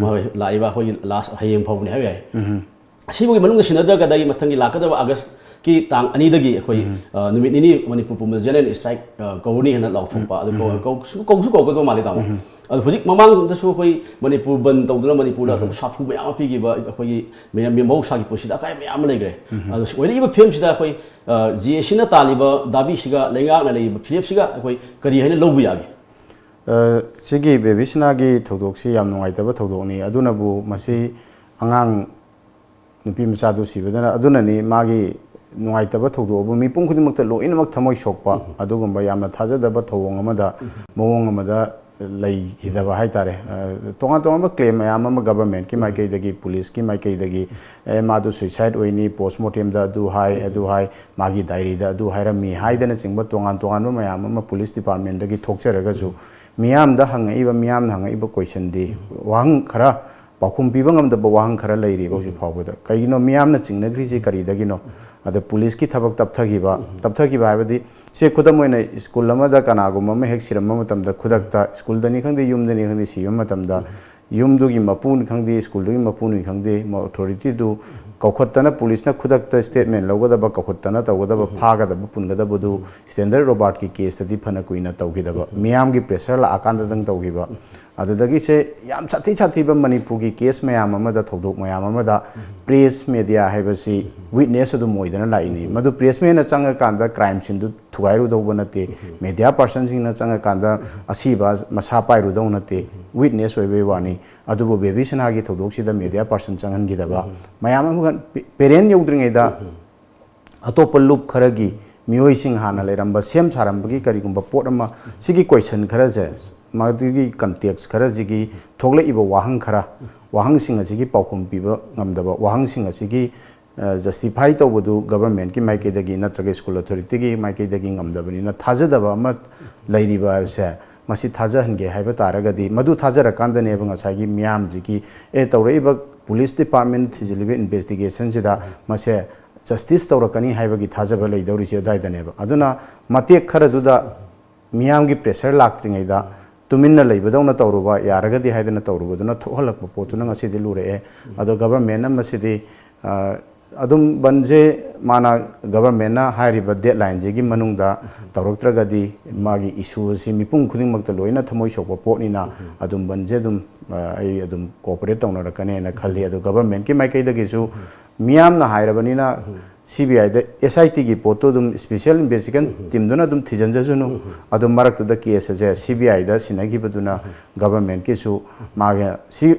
ꯂꯥꯛꯏꯕ ꯑꯩꯈꯣꯏꯒꯤ ꯂꯥꯁ ꯍꯌꯦꯡ ꯐꯥꯎꯕꯅꯤ ꯍꯥꯏꯕ ꯌꯥꯏ꯫ ꯑꯁꯤꯕꯨꯒꯤ ꯃꯅꯨꯡꯗ ꯁꯤꯟꯅꯗ꯭ꯔꯒꯗꯤ ꯃꯊꯪꯒꯤ ꯂꯥꯛꯀꯗꯕ ꯑꯥꯒꯁꯀꯤ ꯇꯥꯡ ꯑꯅꯤꯗꯒꯤ ꯑꯩꯈꯣꯏ ꯅꯨꯃꯤꯠ ꯅꯤꯅꯤ ꯃꯅꯤꯄꯨꯔ ꯄꯨꯝꯕꯗ general strike ꯀꯧꯔꯅꯤ ꯍꯥꯏꯅ ꯂꯥꯎꯊꯣꯛꯄ꯫ ꯑꯗꯨ ꯀꯧꯁꯨ ꯀꯧꯒꯗꯕ ꯃꯥꯜꯂꯤ ꯇꯥꯃꯣ꯫ ꯑꯗꯣ ꯍꯧꯖꯤꯛ ꯃꯃꯥꯡꯗꯁꯨ ꯑꯩꯈꯣꯏ ꯃꯅꯤꯄꯨꯔ ꯕꯟ ꯇꯧꯗꯨꯅ ꯃꯅꯤꯄꯨꯔꯗ ꯑꯗꯨꯝ ꯁꯥꯐꯨ ꯃꯌꯥꯝ ꯑꯃ ꯄꯤꯈꯤꯕ, ꯑꯩꯈꯣꯏꯒꯤ ꯃꯌꯥꯝ ꯃꯍꯧꯁꯥꯒꯤ ꯄꯨꯟꯁꯤꯗ ꯑꯀꯥꯏꯕ ꯃꯌꯥꯝ ꯑꯃ ꯂꯩꯈ꯭ꯔꯦ꯫ ꯑꯗꯣ ꯑꯣꯏꯔꯛꯏꯕ ꯐꯤꯕꯝꯁꯤꯗ ꯑꯩꯈꯣꯏ ꯖꯤ ꯑꯦ ꯁꯤꯅ ꯇꯥꯜꯂꯤꯕ ꯗꯥꯕꯤꯁꯤꯒ ꯂꯩꯉꯥꯛꯅ ꯂꯩꯔꯤꯕ ꯐꯤꯔꯦꯞꯁꯤꯒ ꯑꯩꯈꯣꯏ ꯀꯔꯤ ꯍꯥꯏꯅ ꯂꯧꯕ ꯌꯥꯒꯦ? ꯁꯤꯒꯤ ꯕꯦꯕꯤꯁꯅꯥꯒꯤ ꯊꯧꯗꯣꯛꯁꯤ ꯌꯥꯝ ꯅꯨꯡꯉꯥꯏꯇꯕ ꯊꯧꯗꯣꯛꯅꯤ꯫ ꯑꯗꯨꯅꯕꯨ ꯃꯁꯤ ꯑꯉꯥꯡ ꯅꯨꯄꯤ ꯃꯆꯥꯗꯨ ꯁꯤꯕꯗꯅ ꯑꯗꯨꯅꯅꯤ ꯃꯥꯒꯤ ꯅꯨꯡꯉꯥꯏꯇꯕ ꯊꯧꯗꯣꯛ ꯑꯕꯨ ꯃꯤꯄꯨꯝ ꯈꯨꯗꯤꯡꯃꯛꯇ ꯂꯣꯏꯅꯃꯛ ꯊꯃꯣꯏ ꯁꯣꯛꯄ ꯑꯗꯨꯒꯨꯝꯕ ꯌꯥꯝꯅ ꯊꯥꯖꯗꯕ ꯊꯧꯑꯣꯡ ꯑꯃꯗ, ꯃꯑꯣꯡ ꯑꯃꯗ ꯂꯩꯈꯤꯗꯕ ꯍꯥꯏꯇꯥꯔꯦ꯫ ꯇꯣꯉꯥꯟ ꯇꯣꯉꯥꯟꯕ claim ꯃꯌꯥꯝ ꯑꯃ governmentꯀꯤ ꯃꯥꯏꯀꯩꯗꯒꯤ, policeꯀꯤ ꯃꯥꯏꯀꯩꯗꯒꯤ, ꯑꯦ, ꯃꯥꯗꯨ suicide ꯑꯣꯏꯅꯤ, postmortemꯗ ꯑꯗꯨ ꯍꯥꯏ, ꯑꯗꯨ ꯍꯥꯏ, ꯃꯥꯒꯤ diaryꯗ ꯑꯗꯨ ꯍꯥꯏꯔꯝꯃꯤ ꯍꯥꯏꯗꯅꯆꯤꯡꯕ ꯇꯣꯉꯥꯟ ꯇꯣꯉꯥꯟꯕ ꯃꯌꯥꯝ ꯑꯃ police departmentꯗꯒꯤ ꯊꯣꯛꯆꯔꯒꯁꯨ, ꯃꯤꯌꯥꯝꯗ ꯍꯪꯉꯛꯏꯕ, ꯃꯤꯌꯥꯝꯅ ꯍꯪꯉꯛꯏꯕ questionꯗꯤ, ꯋꯥꯍꯪ ꯈꯔ, ꯄꯥꯎꯈꯨꯝ ꯄꯤꯕ ꯉꯝꯗꯕ ꯋꯥꯍꯪ ꯈꯔ ꯂꯩꯔꯤꯕ ꯍꯧꯖꯤꯛ ꯐꯥꯎꯕꯗ꯫ ꯀꯩꯒꯤꯅꯣ ꯃꯤꯌꯥꯝꯅ ꯆꯤꯡꯅꯈ꯭ꯔꯤꯁꯤ ꯀꯔꯤꯗꯒꯤꯅꯣ? ꯑꯗ policeꯀꯤ ꯊꯕꯛ ꯇꯞꯊꯈꯤꯕ, ꯇꯞꯊꯈꯤꯕ ꯍꯥꯏꯕꯗꯤ, ꯁꯦ, ꯈꯨꯗꯝ ꯑꯣꯏꯅ, school ꯑꯃꯗ ꯀꯅꯥꯒꯨꯝꯕ ꯑꯃ ꯍꯦꯛ ꯁꯤꯔꯝꯕ ꯃꯇꯝꯗ, ꯈꯨꯗꯛꯇ schoolꯗꯅꯤ ꯈꯪꯗꯦ, ꯌꯨꯝꯗꯅꯤ ꯈꯪꯗꯦ, ꯁꯤꯕ ꯃꯇꯝꯗ, ꯌꯨꯝꯗꯨꯒꯤ ꯃꯄꯨꯅꯤ ꯈꯪꯗꯦ, schoolꯗꯨꯒꯤ ꯃꯄꯨꯅꯤ ꯈꯪꯗꯦ, authorityꯗꯨ ꯀꯧꯈꯠꯇꯅ, policeꯅ ꯈꯨꯗꯛꯇ statement ꯂꯧꯒꯗꯕ, ꯀꯧꯈꯠꯇꯅ ꯇꯧꯒꯗꯕ, ꯐꯥꯒꯗꯕ, ꯄꯨꯟꯒꯗꯕꯗꯨ Standard Robertꯀꯤ caseꯇꯗꯤ ꯐꯅ ꯀꯨꯏꯅ ꯇꯧꯈꯤꯗꯕ, ꯃꯤꯌꯥꯝꯒꯤ pressure ꯂꯥꯛꯑꯀꯥꯟꯗꯗꯪ ꯇꯧꯈꯤꯕ꯫ ꯑꯗꯨꯗꯒꯤꯁꯦ ꯌꯥꯝ ꯁꯥꯊꯤ ꯁꯥꯊꯤꯕ ꯃꯅꯤꯄꯨꯔꯒꯤ case ꯃꯌꯥꯝ ꯑꯃꯗ, ꯊꯧꯗꯣꯛ ꯃꯌꯥꯝ ꯑꯃꯗ press media ꯍꯥꯏꯕꯁꯤ witness ꯑꯗꯨꯝ ꯑꯣꯏꯗꯅ ꯂꯥꯛꯏꯅꯤ꯫ ꯃꯗꯨ press manꯅ ꯆꯪꯉꯀꯥꯟꯗ crime sceneꯗꯨ ꯊꯨꯒꯥꯏꯔꯨꯗꯧꯕ ꯅꯠꯇꯦ꯫ Media personꯁꯤꯡꯅ ꯆꯪꯉꯀꯥꯟꯗ ꯑꯁꯤꯕ ꯃꯁꯥ ꯄꯥꯏꯔꯨꯗꯧ ꯅꯠꯇꯦ꯫ Witness ꯑꯣꯏꯕꯩ ꯋꯥꯅꯤ꯫ ꯑꯗꯨꯕꯨ ꯕꯦꯕꯤꯁꯅꯥꯒꯤ ꯊꯧꯗꯣꯛꯁꯤꯗ media person ꯆꯪꯍꯟꯈꯤꯗꯕ ꯃꯌꯥꯝ ꯑꯃ, parent ꯌꯧꯗ꯭ꯔꯤꯉꯩꯗ ꯑꯇꯣꯞꯄ ꯂꯨꯞ ꯈꯔꯒꯤ ꯃꯤꯑꯣꯏꯁꯤꯡ ꯍꯥꯟꯅ ꯂꯩꯔꯝꯕ, ꯁꯦꯝ ꯁꯥꯔꯝꯕꯒꯤ ꯀꯔꯤꯒꯨꯝꯕ ꯄꯣꯠ ꯑꯃ, ꯁꯤꯒꯤ question ꯈꯔꯁꯦ, ꯃꯗꯨꯒꯤ context ꯈꯔꯁꯤꯒꯤ ꯊꯣꯛꯂꯛꯏꯕ ꯋꯥꯍꯪ ꯈꯔ, ꯋꯥꯍꯪꯁꯤꯡ ꯑꯁꯤꯒꯤ ꯄꯥꯎꯈꯨꯝ ꯄꯤꯕ ꯉꯝꯗꯕ, ꯋꯥꯍꯪꯁꯤꯡ ꯑꯁꯤꯒꯤ ꯖꯁꯇꯤꯐꯥꯏ ꯇꯧꯕꯗꯨ ꯒꯚꯔꯟꯃꯦꯟꯠꯀꯤ ꯃꯥꯏꯀꯩꯗꯒꯤ ꯅꯠꯇ꯭ꯔꯒ ꯁ꯭ꯀꯨꯜ ꯑꯣꯊꯣꯔꯤꯇꯤꯒꯤ ꯃꯥꯏꯀꯩꯗꯒꯤ ꯉꯝꯗꯕꯅꯤꯅ, ꯊꯥꯖꯗꯕ ꯑꯃ ꯂꯩꯔꯤꯕ ꯍꯥꯏꯕꯁꯦ, ꯃꯁꯤ ꯊꯥꯖꯍꯟꯒꯦ ꯍꯥꯏꯕ ꯇꯥꯔꯒꯗꯤ, ꯃꯗꯨ ꯊꯥꯖꯔꯀꯥꯟꯗꯅꯦꯕ ꯉꯁꯥꯏꯒꯤ ꯃꯤꯌꯥꯝꯁꯤꯒꯤ, ꯑꯦ, ꯇꯧꯔꯛꯏꯕ ꯄꯨꯂꯤꯁ ꯗꯤꯄꯥꯔꯠꯃꯦꯟ ꯊꯤꯖꯤꯜꯂꯤꯕ ꯏꯟꯚꯦꯁꯇꯤꯒꯦꯁꯟꯁꯤꯗ ꯃꯁꯦ ꯖꯁꯇꯤꯁ ꯇꯧꯔꯛꯀꯅꯤ ꯍꯥꯏꯕꯒꯤ ꯊꯥꯖꯕ ꯂꯩꯗꯧꯔꯤꯁꯦ ꯑꯗꯨꯋꯥꯏꯗꯅꯦꯕ꯫ ꯑꯗꯨꯅ ꯃꯇꯦꯛ ꯈꯔꯗꯨꯗ ꯃꯤꯌꯥꯝꯒꯤ ꯄ꯭ꯔꯦꯁꯔ ꯂꯥꯛꯇ꯭ꯔꯤꯉꯩꯗ ꯇꯨꯃꯤꯟꯅ ꯂꯩꯕꯗꯧꯅ ꯇꯧꯔꯨꯕ ꯌꯥꯔꯒꯗꯤ ꯍꯥꯏꯗꯅ ꯇꯧꯔꯨꯕꯗꯨꯅ ꯊꯣꯛꯍꯜꯂꯛꯄ ꯄꯣꯠꯇꯨꯅ ꯉꯁꯤꯗꯤ ꯂꯨꯔꯛꯑꯦ꯫ ꯑꯗꯣ ꯒꯚꯔꯟꯃꯦꯟꯠꯅ ꯃꯁꯤꯗꯤ, ꯑ, ꯑꯗꯨꯝ ꯕꯟꯁꯦ ꯃꯥꯅ, ꯒꯚꯔꯟꯃꯦꯟꯠꯅ ꯍꯥꯏꯔꯤꯕ ꯗꯦꯗꯂꯥꯏꯟꯁꯤꯒꯤ ꯃꯅꯨꯡꯗ ꯇꯧꯔꯛꯇ꯭ꯔꯒꯗꯤ ꯃꯥꯒꯤ ꯏꯁꯨ ꯑꯁꯤ ꯃꯤꯄꯨꯝ ꯈꯨꯗꯤꯡꯃꯛꯇ ꯂꯣꯏꯅ ꯊꯃꯣꯏ ꯁꯣꯛꯄ ꯄꯣꯠꯅꯤꯅ, ꯑꯗꯨꯝ ꯕꯟꯁꯦ ꯑꯗꯨꯝ, ꯑ, ꯑꯩ ꯑꯗꯨꯝ ꯀꯣꯑꯣꯄꯔꯦꯠ ꯇꯧꯅꯔꯛꯀꯅꯦꯅ ꯈꯜꯂꯤ꯫ ꯑꯗꯣ ꯒꯚꯔꯟꯃꯦꯟꯠꯀꯤ ꯃꯥꯏꯀꯩꯗꯒꯤꯁꯨ ꯃꯤꯌꯥꯝꯅ ꯍꯥꯏꯔꯕꯅꯤꯅ ꯁꯤ ꯕꯤ ꯑꯥꯏꯗ, ꯑꯦꯁ ꯑꯥꯏ ꯇꯤꯒꯤ ꯄꯣꯠꯇꯨ ꯑꯗꯨꯝ ꯁ꯭ꯄꯦꯁꯤꯌꯦꯜ ꯏꯟꯚꯦꯁꯇꯤꯒꯦꯁꯟ ꯇꯤꯝꯗꯨꯅ ꯑꯗꯨꯝ ꯊꯤꯖꯤꯟꯖꯁꯅꯨ꯫ ꯑꯗꯣ ꯃꯔꯛꯇꯨꯗ ꯀꯦꯁ ꯑꯁꯦ ꯁꯤ ꯕꯤ ꯑꯥꯏꯗ ꯁꯤꯟꯅꯈꯤꯕꯗꯨꯅ ꯒꯚꯔꯟꯃꯦꯟꯠꯀꯤꯁꯨ ꯃꯥꯒꯤ ꯁꯤ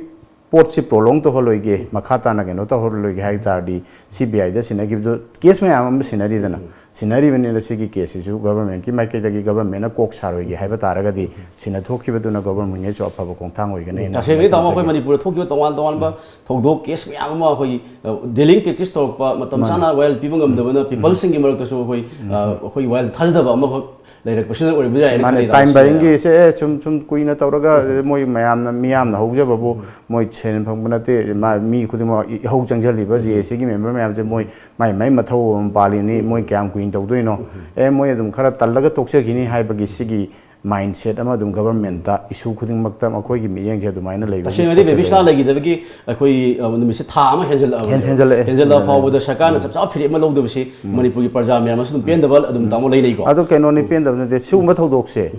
ꯄꯣꯠꯁꯤ ꯄ꯭ꯔꯣꯂꯣꯡ ꯇꯧꯍꯜꯂꯣꯏꯒꯦ, ꯃꯈꯥ ꯇꯥꯅ ꯀꯩꯅꯣ ꯇꯧꯍꯜꯂꯣꯏꯒꯦ ꯍꯥꯏ ꯇꯥꯔꯗꯤ, ꯁꯤ ꯕꯤ ꯑꯥꯏꯗ ꯁꯤꯟꯅꯈꯤꯕꯗꯨ ꯀꯦꯁ ꯃꯌꯥꯝ ꯑꯃ ꯁꯤꯟꯅꯔꯤꯗꯅ, ꯁꯤꯟꯅꯔꯤꯕꯅꯤꯅ ꯁꯤꯒꯤ ꯀꯦꯁꯁꯤꯁꯨ ꯒꯚꯔꯟꯃꯦꯟꯠꯀꯤ ꯃꯥꯏꯀꯩꯗꯒꯤ ꯒꯚꯔꯟꯃꯦꯟꯠꯅ ꯀꯣꯛ ꯁꯥꯔꯣꯏꯒꯦ ꯍꯥꯏꯕ ꯇꯥꯔꯒꯗꯤ, ꯁꯤꯟꯅ ꯊꯣꯛꯈꯤꯕꯗꯨꯅ ꯒꯚꯔꯟꯃꯦꯟꯠꯀꯤꯁꯨ ꯑꯐꯕ ꯈꯣꯡꯊꯥꯡ ꯑꯣꯏꯒꯅꯤ꯫ ꯇꯁꯦꯡꯅꯗꯤ ꯇꯥꯃꯣ, ꯑꯩꯈꯣꯏ ꯃꯅꯤꯄꯨꯔꯗ ꯊꯣꯛꯈꯤꯕ ꯇꯣꯉꯥꯟ ꯇꯣꯉꯥꯟꯕ ꯊꯧꯗꯣꯛ, ꯀꯦꯁ ꯃꯌꯥꯝ ꯑꯃ ꯑꯩꯈꯣꯏꯒꯤ, ꯑ, ꯗꯦꯂꯤꯡ ꯇꯦꯛꯇꯤꯁ ꯇꯧꯔꯛꯄ, ꯃꯇꯝ ꯃꯥꯅꯦ꯫ ꯆꯥꯅ ꯋꯥꯌꯦꯜ ꯄꯤꯕ ꯉꯝꯗꯕꯅ ꯄꯤꯄꯜꯁꯤꯡꯒꯤ ꯃꯔꯛꯇꯁꯨ ꯑꯩꯈꯣꯏ, ꯑ, ꯑꯩꯈꯣꯏ ꯋꯥꯌꯦꯜ ꯊꯥꯖꯗꯕ ꯑꯃꯈꯛ ꯂꯩꯔꯛꯄꯁꯤꯅ ꯑꯣꯏꯔꯝꯕ ꯌꯥꯏꯅ ꯃꯥꯅꯦ, ꯈꯜꯂꯤ, ꯇꯥꯏꯝ ꯇꯥꯃꯣ꯫ ꯕꯥꯏꯌꯤꯡꯒꯤꯁꯦ, ꯑꯦ, ꯁꯨꯝ, ꯁꯨꯝ ꯀꯨꯏꯅ ꯇꯧꯔꯒ, ꯃꯣꯏ ꯃꯌꯥꯝꯅ, ꯃꯤꯌꯥꯝꯅ ꯍꯧꯖꯕꯕꯨ, ꯃꯣꯏ ꯁꯦꯟ ꯐꯪꯕ ꯅꯠꯇꯦ, ꯃꯥ, ꯃꯤ ꯈꯨꯗꯤꯡꯃꯛ ꯏꯍꯧ ꯆꯪꯁꯤꯜꯂꯤꯕ ꯖꯦ ꯑꯦ ꯁꯤꯒꯤ ꯃꯦꯝꯕꯔ ꯃꯌꯥꯝꯁꯦ, ꯃꯣꯏ ꯃꯥꯏ ꯃꯥꯏ ꯃꯊꯧ ꯑꯃ ꯄꯥꯜꯂꯤꯅꯤ, ꯃꯣꯏ ꯀꯌꯥꯝ ꯀꯨꯏꯅ ꯇꯧꯗꯣꯏꯅꯣ? ꯑꯦ, ꯃꯣꯏ ꯑꯗꯨꯝ ꯈꯔ ꯇꯜꯂꯒ ꯇꯣꯛꯆꯈꯤꯅꯤ ꯍꯥꯏꯕꯒꯤ ꯁꯤꯒꯤ ꯃꯥꯏꯟꯁꯦꯠ ꯑꯃ ꯑꯗꯨꯝ ꯒꯚꯔꯟꯃꯦꯟꯠꯇ, ꯏꯁꯨ ꯈꯨꯗꯤꯡꯃꯛꯇ ꯃꯈꯣꯏꯒꯤ ꯃꯤꯠꯌꯦꯡꯁꯦ ꯑꯗꯨꯃꯥꯏꯅ ꯂꯩꯕꯒꯤ ꯇꯁꯦꯡꯅꯗꯤ ꯄꯣꯠꯁꯦ ꯕꯦꯕꯤꯁꯅꯥ ꯂꯩꯔꯦ꯫ ꯂꯩꯈꯤꯗꯕꯒꯤ ꯑꯩꯈꯣꯏ, ꯑ, ꯅꯨꯃꯤꯠꯁꯦ ꯊꯥ ꯑꯃ ꯍꯦꯟꯖꯜꯂꯛꯑꯕꯅꯦ꯫ ꯍꯦꯟ-, ꯍꯦꯟꯖꯜꯂꯛꯑꯦ꯫ ꯍꯦꯟꯖꯜꯂꯛꯑ ꯍꯦꯟꯖꯜꯂꯛꯑꯦ꯫ ꯐꯥꯎꯕꯗ ꯁꯔꯀꯥꯔꯅ ꯆꯞ ꯆꯥꯕ ꯐꯤꯔꯦꯞ ꯑꯃ ꯂꯧꯗꯕꯁꯤ ꯃꯅꯤꯄꯨꯔꯒꯤ ꯄ꯭ꯔꯖꯥ ꯃꯌꯥꯝ ꯑꯃꯁꯨ ꯑꯗꯨꯝ ꯄꯦꯟꯗꯕ ꯑꯗꯨꯝ, ꯇꯥꯃꯣ, ꯂꯩꯅꯩꯀꯣ꯫ ꯑꯗꯨ ꯀꯩꯅꯣꯅꯤ, ꯄꯦꯟꯗꯕ ꯅꯠꯇꯦ꯫ ꯁꯤꯒꯨꯝꯕ ꯊꯧꯗꯣꯛꯁꯦ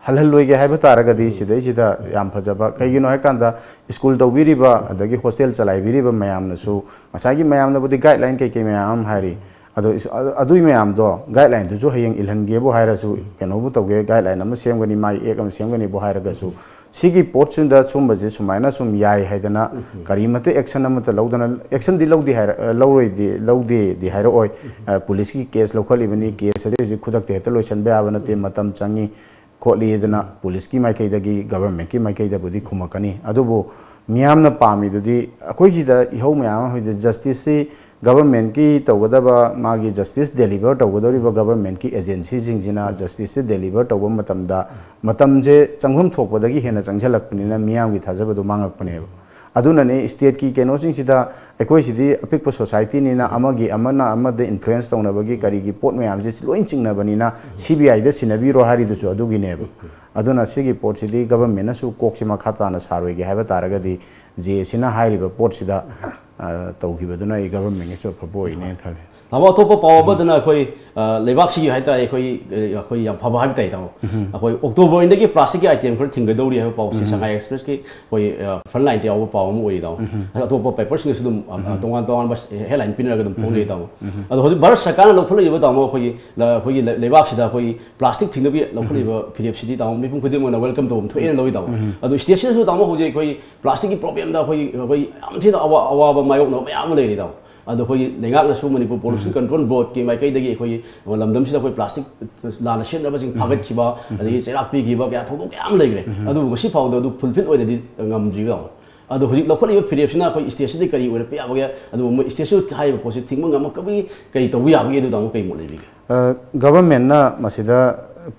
ꯍꯜꯍꯜꯂꯣꯏꯒꯦ ꯍꯥꯏꯕ ꯇꯥꯔꯒꯗꯤ ꯁꯤꯗꯩꯁꯤꯗ ꯌꯥꯝ ꯐꯖꯕ, ꯀꯩꯒꯤꯅꯣ ꯍꯥꯏꯀꯥꯟꯗ ꯁ꯭ꯀꯨꯜ ꯇꯧꯕꯤꯔꯤꯕ ꯑꯗꯒꯤ ꯍꯣꯁꯇꯦꯜ ꯆꯂꯥꯏꯕꯤꯔꯤꯕ ꯃꯌꯥꯝꯅꯁꯨ ꯉꯁꯥꯏꯒꯤ ꯃꯌꯥꯝꯅꯕꯨꯗꯤ ꯒꯥꯏꯗꯂꯥꯏꯟ ꯀꯩꯀꯩ ꯃꯌꯥꯝ ꯑꯃ ꯍꯥꯏꯔꯤ, ꯑꯗꯣ ꯏꯁ-, ꯑ-, ꯑꯗꯨꯏ ꯃꯌꯥꯝꯗꯣ, ꯒꯥꯏꯗꯂꯥꯏꯟꯗꯨꯁꯨ ꯍꯌꯦꯡ ꯏꯜꯍꯟꯒꯦꯕꯨ ꯍꯥꯏꯔꯁꯨ, ꯀꯩꯅꯣꯕꯨ ꯇꯧꯒꯦ, ꯒꯥꯏꯗꯂꯥꯏꯟ ꯑꯃ ꯁꯦꯝꯒꯅꯤ, ꯃꯥꯏ ꯑꯦꯛ ꯑꯃ ꯁꯦꯝꯒꯅꯤꯕꯨ ꯍꯥꯏꯔꯒꯁꯨ, ꯁꯤꯒꯤ ꯄꯣꯠꯁꯤꯗ ꯁꯨꯝꯕꯁꯦ ꯁꯨꯃꯥꯏꯅ ꯁꯨꯝ ꯌꯥꯏ ꯍꯥꯏꯗꯅ ꯀꯔꯤꯃꯠꯇ ꯑꯦꯛꯁꯟ ꯑꯃꯠꯇ ꯂꯧꯗꯅ, ꯑꯦꯛꯁꯟꯗꯤ ꯂꯧꯗꯦ ꯍꯥꯏꯔ-, ꯑ, ꯂꯧꯔꯣꯏꯗꯤ, ꯂꯧꯗꯦꯗꯤ ꯍꯥꯏꯔꯛꯑꯣꯏ꯫ ꯑ, ꯄꯨꯂꯤꯁꯀꯤ ꯀꯦꯁ ꯂꯧꯈꯠꯂꯤꯕꯅꯤ, ꯀꯦꯁ ꯑꯁꯤ ꯍꯧꯖꯤꯛ ꯈꯨꯗꯛꯇ ꯍꯦꯛꯇ ꯂꯣꯏꯁꯤꯟꯕ ꯌꯥꯕ ꯅꯠꯇꯦ, ꯃꯇꯝ ꯆꯪꯉꯤ ꯈꯣꯠꯂꯤꯗꯅ ꯄꯨꯂꯤꯁꯀꯤ ꯃꯥꯏꯀꯩꯗꯒꯤ, ꯒꯚꯔꯟꯃꯦꯟꯠꯀꯤ ꯃꯥꯏꯀꯩꯗꯕꯨꯗꯤ ꯈꯨꯝꯃꯛꯀꯅꯤ꯫ ꯑꯗꯨꯕꯨ ꯃꯤꯌꯥꯝꯅ ꯄꯥꯝꯃꯤꯗꯨꯗꯤ ꯑꯩꯈꯣꯏ ꯁꯤꯗ ꯏꯍꯧ ꯃꯌꯥꯝ ꯑꯃ ꯍꯧꯖꯤꯛ ꯖꯁꯇꯤꯁꯁꯤ ꯒꯕꯔꯃꯦꯟꯠꯀꯤ ꯇꯧꯒꯗꯕ ꯃꯥꯒꯤ ꯖꯁꯇꯤꯁ ꯗꯦꯂꯤꯚꯔ ꯇꯧꯒꯗꯧꯔꯤꯕ ꯒꯕꯔꯃꯦꯟꯠꯀꯤ ꯑꯦꯖꯦꯟꯁꯤꯁꯤꯡꯁꯤꯅ ꯖꯁꯇꯤꯁꯁꯤ ꯗꯦꯂꯤꯚꯔ ꯇꯧꯕ ꯃꯇꯝꯗ ꯃꯇꯝꯁꯦ ꯆꯪꯐꯝ ꯊꯣꯛꯄꯗꯒꯤ ꯍꯦꯟꯅ ꯆꯪꯁꯤꯜꯂꯛꯄꯅꯤꯅ ꯃꯤꯌꯥꯝꯒꯤ ꯊꯥꯖꯕꯗꯣ ꯃꯥꯡꯉꯛꯄꯅꯦꯕ꯫ ꯑꯗꯨꯅꯅꯦ ꯁ꯭ꯇꯦꯠꯀꯤ ꯀꯩꯅꯣꯁꯤꯡꯁꯤꯗ ꯑꯩꯈꯣꯏꯁꯤꯗꯤ ꯑꯄꯤꯛꯄ ꯁꯣꯁꯥꯏꯇꯤꯅꯤꯅ ꯑꯃꯒꯤ ꯑꯃꯅ ꯑꯃꯗ ꯏꯟꯐ꯭ꯂꯨꯌꯦꯟꯁ ꯇꯧꯅꯕꯒꯤ ꯀꯔꯤꯒꯤ ꯄꯣꯠ ꯃꯌꯥꯝꯁꯦ ꯂꯣꯏ ꯆꯤꯡꯅꯕꯅꯤꯅ ꯁꯤ ꯕꯤ ꯑꯥꯏꯗ ꯁꯤꯟꯅꯕꯤꯔꯣ ꯍꯥꯏꯔꯤꯗꯨꯁꯨ ꯑꯗꯨꯒꯤꯅꯦꯕ꯫ ꯑꯗꯨꯅ ꯁꯤꯒꯤ ꯄꯣꯠꯁꯤꯗꯤ ꯒꯕꯔꯃꯦꯟꯠꯅꯁꯨ ꯀꯣꯛꯁꯤ ꯃꯈꯥ ꯇꯥꯅ ꯁꯥꯔꯣꯏꯒꯦ ꯍꯥꯏꯕ ꯇꯥꯔꯒꯗꯤ ꯖꯦ ꯑꯦꯁꯤꯅ ꯍꯥꯏꯔꯤꯕ ꯄꯣꯠꯁꯤꯗ ꯑ, ꯇꯧꯈꯤꯕꯗꯨꯅ ꯑꯩ ꯒꯕꯔꯃꯦꯟꯒꯤꯁꯨ ꯑꯐꯕ ꯑꯣꯏꯅꯦꯅ ꯈꯜꯂꯤ꯫ ꯇꯥꯃꯣ, ꯑꯇꯣꯞꯄ ꯄꯥꯎ ꯑꯃꯗꯅ ꯑꯩꯈꯣꯏ, ꯑ, ꯂꯩꯕꯥꯛꯁꯤꯒꯤ ꯍꯥꯏꯇꯥꯔꯦ, ꯑꯩꯈꯣꯏ, ꯑ, ꯑꯩꯈꯣꯏ ꯌꯥꯝ ꯐꯕ ꯍꯥꯏꯕ ꯇꯥꯏ, ꯇꯥꯃꯣ꯫ ꯑꯩꯈꯣꯏ ꯑꯣꯛꯇꯣꯕꯔ ꯑꯣꯏꯅꯗꯒꯤ ꯄ꯭ꯂꯥꯁꯇꯤꯛꯀꯤ ꯑꯥꯏꯇꯦꯝ ꯈꯔ ꯊꯤꯡꯒꯗꯧꯔꯤ ꯍꯥꯏꯕ ꯄꯥꯎꯁꯤ ꯁꯉꯥꯏ ꯑꯦꯛꯁꯄ꯭ꯔꯦꯁꯀꯤ ꯑꯩꯈꯣꯏ, ꯑ, ꯐ꯭ꯔꯟꯠ ꯂꯥꯏꯟꯗ ꯌꯥꯎꯕ ꯄꯥꯎ ꯑꯃ ꯑꯣꯏꯔꯤ, ꯇꯥꯃꯣ꯫ ꯑꯗꯣ ꯑꯇꯣꯞꯄ ꯄꯦꯄꯔꯁꯤꯡꯗꯁꯨ ꯑꯗꯨꯝ, ꯑ, ꯑ, ꯇꯣꯉꯥꯟ ꯇꯣꯉꯥꯟꯕ ꯍꯦꯗꯂꯥꯏꯟ ꯄꯤꯅꯔꯒ ꯑꯗꯨꯝ ꯐꯣꯡꯅꯩ, ꯇꯥꯃꯣ꯫ ꯑꯗꯣ ꯍꯧꯖꯤꯛ ꯚꯥꯔꯠ ꯁꯔꯀꯥꯔꯅ ꯂꯧꯈꯠꯂꯛꯏꯕ, ꯇꯥꯃꯣ, ꯑꯩꯈꯣꯏꯒꯤ ꯂ-, ꯑꯩꯈꯣꯏꯒꯤ ꯂꯩ-, ꯂꯩꯕꯥꯛꯁꯤꯗ ꯑꯩꯈꯣꯏ ꯄ꯭ꯂꯥꯁꯇꯤꯛ ꯊꯤꯡꯅꯕꯤ ꯂꯧꯈꯠꯂꯛꯏꯕ ꯐꯤꯔꯦꯞꯁꯤꯗꯤ, ꯇꯥꯃꯣ, ꯃꯤꯄꯨꯝ ꯈꯨꯗꯤꯡꯃꯛꯅ ꯋꯦꯜꯀꯝ ꯇꯧꯐꯝ ꯊꯣꯛꯑꯦꯅ ꯂꯧꯏ, ꯇꯥꯃꯣ꯫ ꯑꯗꯣ ꯁ꯭ꯇꯦꯠꯁꯤꯗꯁꯨ, ꯇꯥꯃꯣ, ꯍꯧꯖꯤꯛ ꯑꯩꯈꯣꯏ ꯄ꯭ꯂꯥꯁꯇꯤꯛꯀꯤ ꯄ꯭ꯔꯣꯕ꯭ꯂꯦꯝꯗ ꯑꯩꯈꯣꯏ, ꯑꯩꯈꯣꯏ ꯌꯥꯝ ꯊꯤꯅ ꯑꯋꯥ-, ꯑꯋꯥꯕ ꯃꯥꯌꯣꯛꯅꯕ ꯃꯌꯥꯝ ꯑꯃ ꯂꯩꯔꯤ, ꯇꯥꯃꯣ꯫ ꯑꯗꯣ ꯑꯩꯈꯣꯏꯒꯤ ꯂꯩꯉꯥꯛꯅꯁꯨ, ꯃꯅꯤꯄꯨꯔ ꯄꯣꯂꯨꯁꯟ ꯀꯟꯇ꯭ꯔꯣꯜ ꯕꯣꯔꯗꯀꯤ ꯃꯥꯏꯀꯩꯗꯒꯤ ꯑꯩꯈꯣꯏꯒꯤ ꯂꯝꯗꯝꯁꯤꯗ ꯑꯩꯈꯣꯏ ꯄ꯭ꯂꯥꯁꯇꯤꯛ ꯂꯥꯟꯅ ꯁꯤꯖꯤꯟꯅꯕꯁꯤꯡ ꯐꯥꯒꯠꯈꯤꯕ, ꯑꯗꯒꯤ ꯆꯩꯔꯥꯛ ꯄꯤꯈꯤꯕ ꯀꯌꯥ ꯊꯧꯗꯣꯛ ꯀꯌꯥ ꯑꯃ ꯂꯩꯈ꯭ꯔꯦ꯫ ꯑꯗꯨꯕꯨ ꯉꯁꯤ ꯐꯥꯎꯗ ꯑꯗꯨ ꯐꯨꯜꯐꯤꯜ ꯑꯣꯏꯅꯗꯤ ꯉꯝꯗ꯭ꯔꯤꯕ, ꯇꯥꯃꯣ꯫ ꯑꯗꯣ ꯍꯧꯖꯤꯛ ꯂꯧꯈꯠꯂꯤꯕ ꯐꯤꯔꯦꯞꯁꯤꯅ ꯑꯩꯈꯣꯏ ꯁ꯭ꯇꯦꯠꯁꯤꯗ ꯀꯔꯤ ꯑꯣꯏꯔꯛꯄ ꯌꯥꯕꯒꯦ, ꯑꯗꯨꯕꯨ ꯃꯣꯏ ꯁ꯭ꯇꯦꯠꯁꯨ ꯍꯥꯏꯔꯤꯕ ꯄꯣꯠꯁꯤ ꯊꯤꯡꯕ ꯉꯝꯃꯛꯇꯕꯒꯤ ꯀꯔꯤ ꯇꯧꯕ ꯌꯥꯕꯒꯦ, ꯑꯗꯨ, ꯇꯥꯃꯣ, ꯀꯔꯤ ꯃꯣꯠ ꯂꯩꯕꯤꯒꯦ? ꯑ, ꯒꯚꯔꯟꯃꯦꯟꯠꯅ ꯃꯁꯤꯗ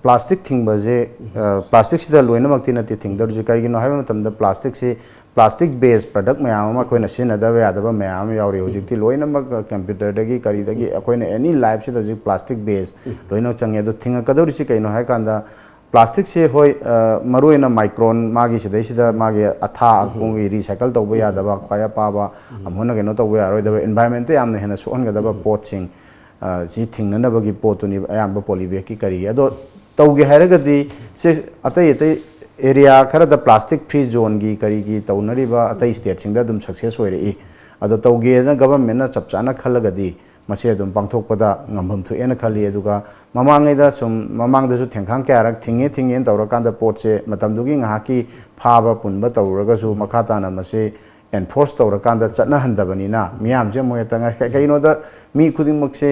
ꯄ꯭ꯂꯥꯁꯇꯤꯛ ꯊꯤꯡꯕꯁꯦ, ꯑ, ꯄ꯭ꯂꯥꯁꯇꯤꯛꯁꯤꯗ ꯂꯣꯏꯅꯃꯛꯇꯤ ꯅꯠꯇꯦ ꯊꯤꯡꯗꯧꯔꯤꯁꯦ꯫ ꯀꯔꯤꯒꯤꯅꯣ ꯍꯥꯏꯕ ꯃꯇꯝꯗ ꯄ꯭ꯂꯥꯁꯇꯤꯛꯁꯤ, ꯄ꯭ꯂꯥꯁꯇꯤꯛ ꯕꯦꯁ ꯄ꯭ꯔꯗꯛ ꯃꯌꯥꯝ ꯑꯃ ꯑꯩꯈꯣꯏꯅ ꯁꯤꯖꯤꯟꯅꯗꯕ ꯌꯥꯗꯕ ꯃꯌꯥꯝ ꯑꯃ ꯌꯥꯎꯔꯤ꯫ ꯍꯧꯖꯤꯛꯇꯤ ꯂꯣꯏꯅꯃꯛ, ꯑ, ꯀꯝꯄ꯭ꯌꯨꯇꯔꯗꯒꯤ ꯀꯔꯤꯗꯒꯤ ꯑꯩꯈꯣꯏꯅ ꯑꯦꯅꯤ ꯂꯥꯏꯐꯁꯤꯗ ꯍꯧꯖꯤꯛ ꯄ꯭ꯂꯥꯁꯇꯤꯛ ꯕꯦꯁ ꯂꯣꯏꯅꯃꯛ ꯆꯪꯉꯦ꯫ ꯑꯗꯣ ꯊꯤꯡꯉꯛꯀꯗꯧꯔꯤꯁꯤ ꯀꯩꯅꯣ ꯍꯥꯏꯀꯥꯟꯗ, ꯄ꯭ꯂꯥꯁꯇꯤꯛꯁꯦ, ꯍꯣꯏ, ꯑ, ꯃꯔꯨꯑꯣꯏꯅ ꯃꯥꯏꯀ꯭ꯔꯣꯟ, ꯃꯥꯒꯤ ꯁꯤꯗꯩꯁꯤꯗ ꯃꯥꯒꯤ ꯑꯊꯥ ꯑꯀꯨꯡꯒꯤ ꯔꯤꯁꯥꯏꯀꯜ ꯇꯧꯕ ꯌꯥꯗꯕ, ꯈ꯭ꯋꯥꯏ ꯑꯄꯥꯕ, ꯑꯃꯨꯛ ꯍꯟꯅ ꯀꯩꯅꯣ ꯇꯧꯕ ꯌꯥꯔꯣꯏꯗꯕ, ꯏꯟꯚꯥꯏꯔꯟꯃꯦꯟꯠꯇ ꯌꯥꯝꯅ ꯍꯦꯟꯅ ꯁꯣꯛꯍꯟꯒꯗꯕ ꯄꯣꯠꯁꯤꯡ, ꯑ, ꯁꯤ ꯊꯤꯡꯅꯅꯕꯒꯤ ꯄꯣꯠꯇꯨꯅꯤ ꯑꯌꯥꯝꯕ ꯄꯣꯂꯤꯕꯦꯒꯀꯤ ꯀꯔꯤꯒꯤ꯫ ꯑꯗꯣ ꯇꯧꯒꯦ ꯍꯥꯏꯔꯒꯗꯤ ꯁꯤ ꯑꯇꯩ ꯑꯇꯩ ꯑꯦꯔꯤꯌꯥ ꯈꯔꯗ ꯄ꯭ꯂꯥꯁꯇꯤꯛ ꯐ꯭ꯔꯤ ꯖꯣꯟꯒꯤ ꯀꯔꯤꯒꯤ ꯇꯧꯅꯔꯤꯕ ꯑꯇꯩ ꯁ꯭ꯇꯦꯠꯁꯤꯡꯗ ꯑꯗꯨꯝ ꯁꯛꯁꯦꯁ ꯑꯣꯏꯔꯛꯏ꯫ ꯑꯗꯣ ꯇꯧꯒꯦꯅ ꯒꯚꯔꯟꯃꯦꯟꯠꯅ ꯆꯞ ꯆꯥꯅ ꯈꯜꯂꯒꯗꯤ ꯃꯁꯤ ꯑꯗꯨꯝ ꯄꯥꯡꯊꯣꯛꯄꯗ ꯉꯝꯐꯝ ꯊꯣꯛꯑꯦꯅ ꯈꯜꯂꯤ꯫ ꯑꯗꯨꯒ ꯃꯃꯥꯡꯉꯩꯗ ꯁꯨꯝ, ꯃꯃꯥꯡꯗꯁꯨ ꯊꯦꯡꯈꯥꯡ ꯀꯌꯥꯔꯛ ꯊꯤꯡꯉꯦ ꯊꯤꯡꯉꯦꯅ ꯇꯧꯔꯀꯥꯟꯗ ꯄꯣꯠꯁꯦ ꯃꯇꯝꯗꯨꯒꯤ ꯉꯥꯏꯍꯥꯛꯀꯤ ꯐꯥꯕ ꯄꯨꯟꯕ ꯇꯧꯔꯒꯁꯨ ꯃꯈꯥ ꯇꯥꯅ ꯃꯁꯤ ꯑꯦꯟꯐꯣꯔꯁ ꯇꯧꯔꯀꯥꯟꯗ ꯆꯠꯅꯍꯟꯗꯕꯅꯤꯅ ꯃꯤꯌꯥꯝꯁꯦ ꯑꯃꯨꯛ ꯍꯦꯛꯇ ꯉꯥꯏ-, ꯀꯩ-, ꯀꯩꯅꯣꯗ ꯃꯤ ꯈꯨꯗꯤꯡꯃꯛꯁꯦ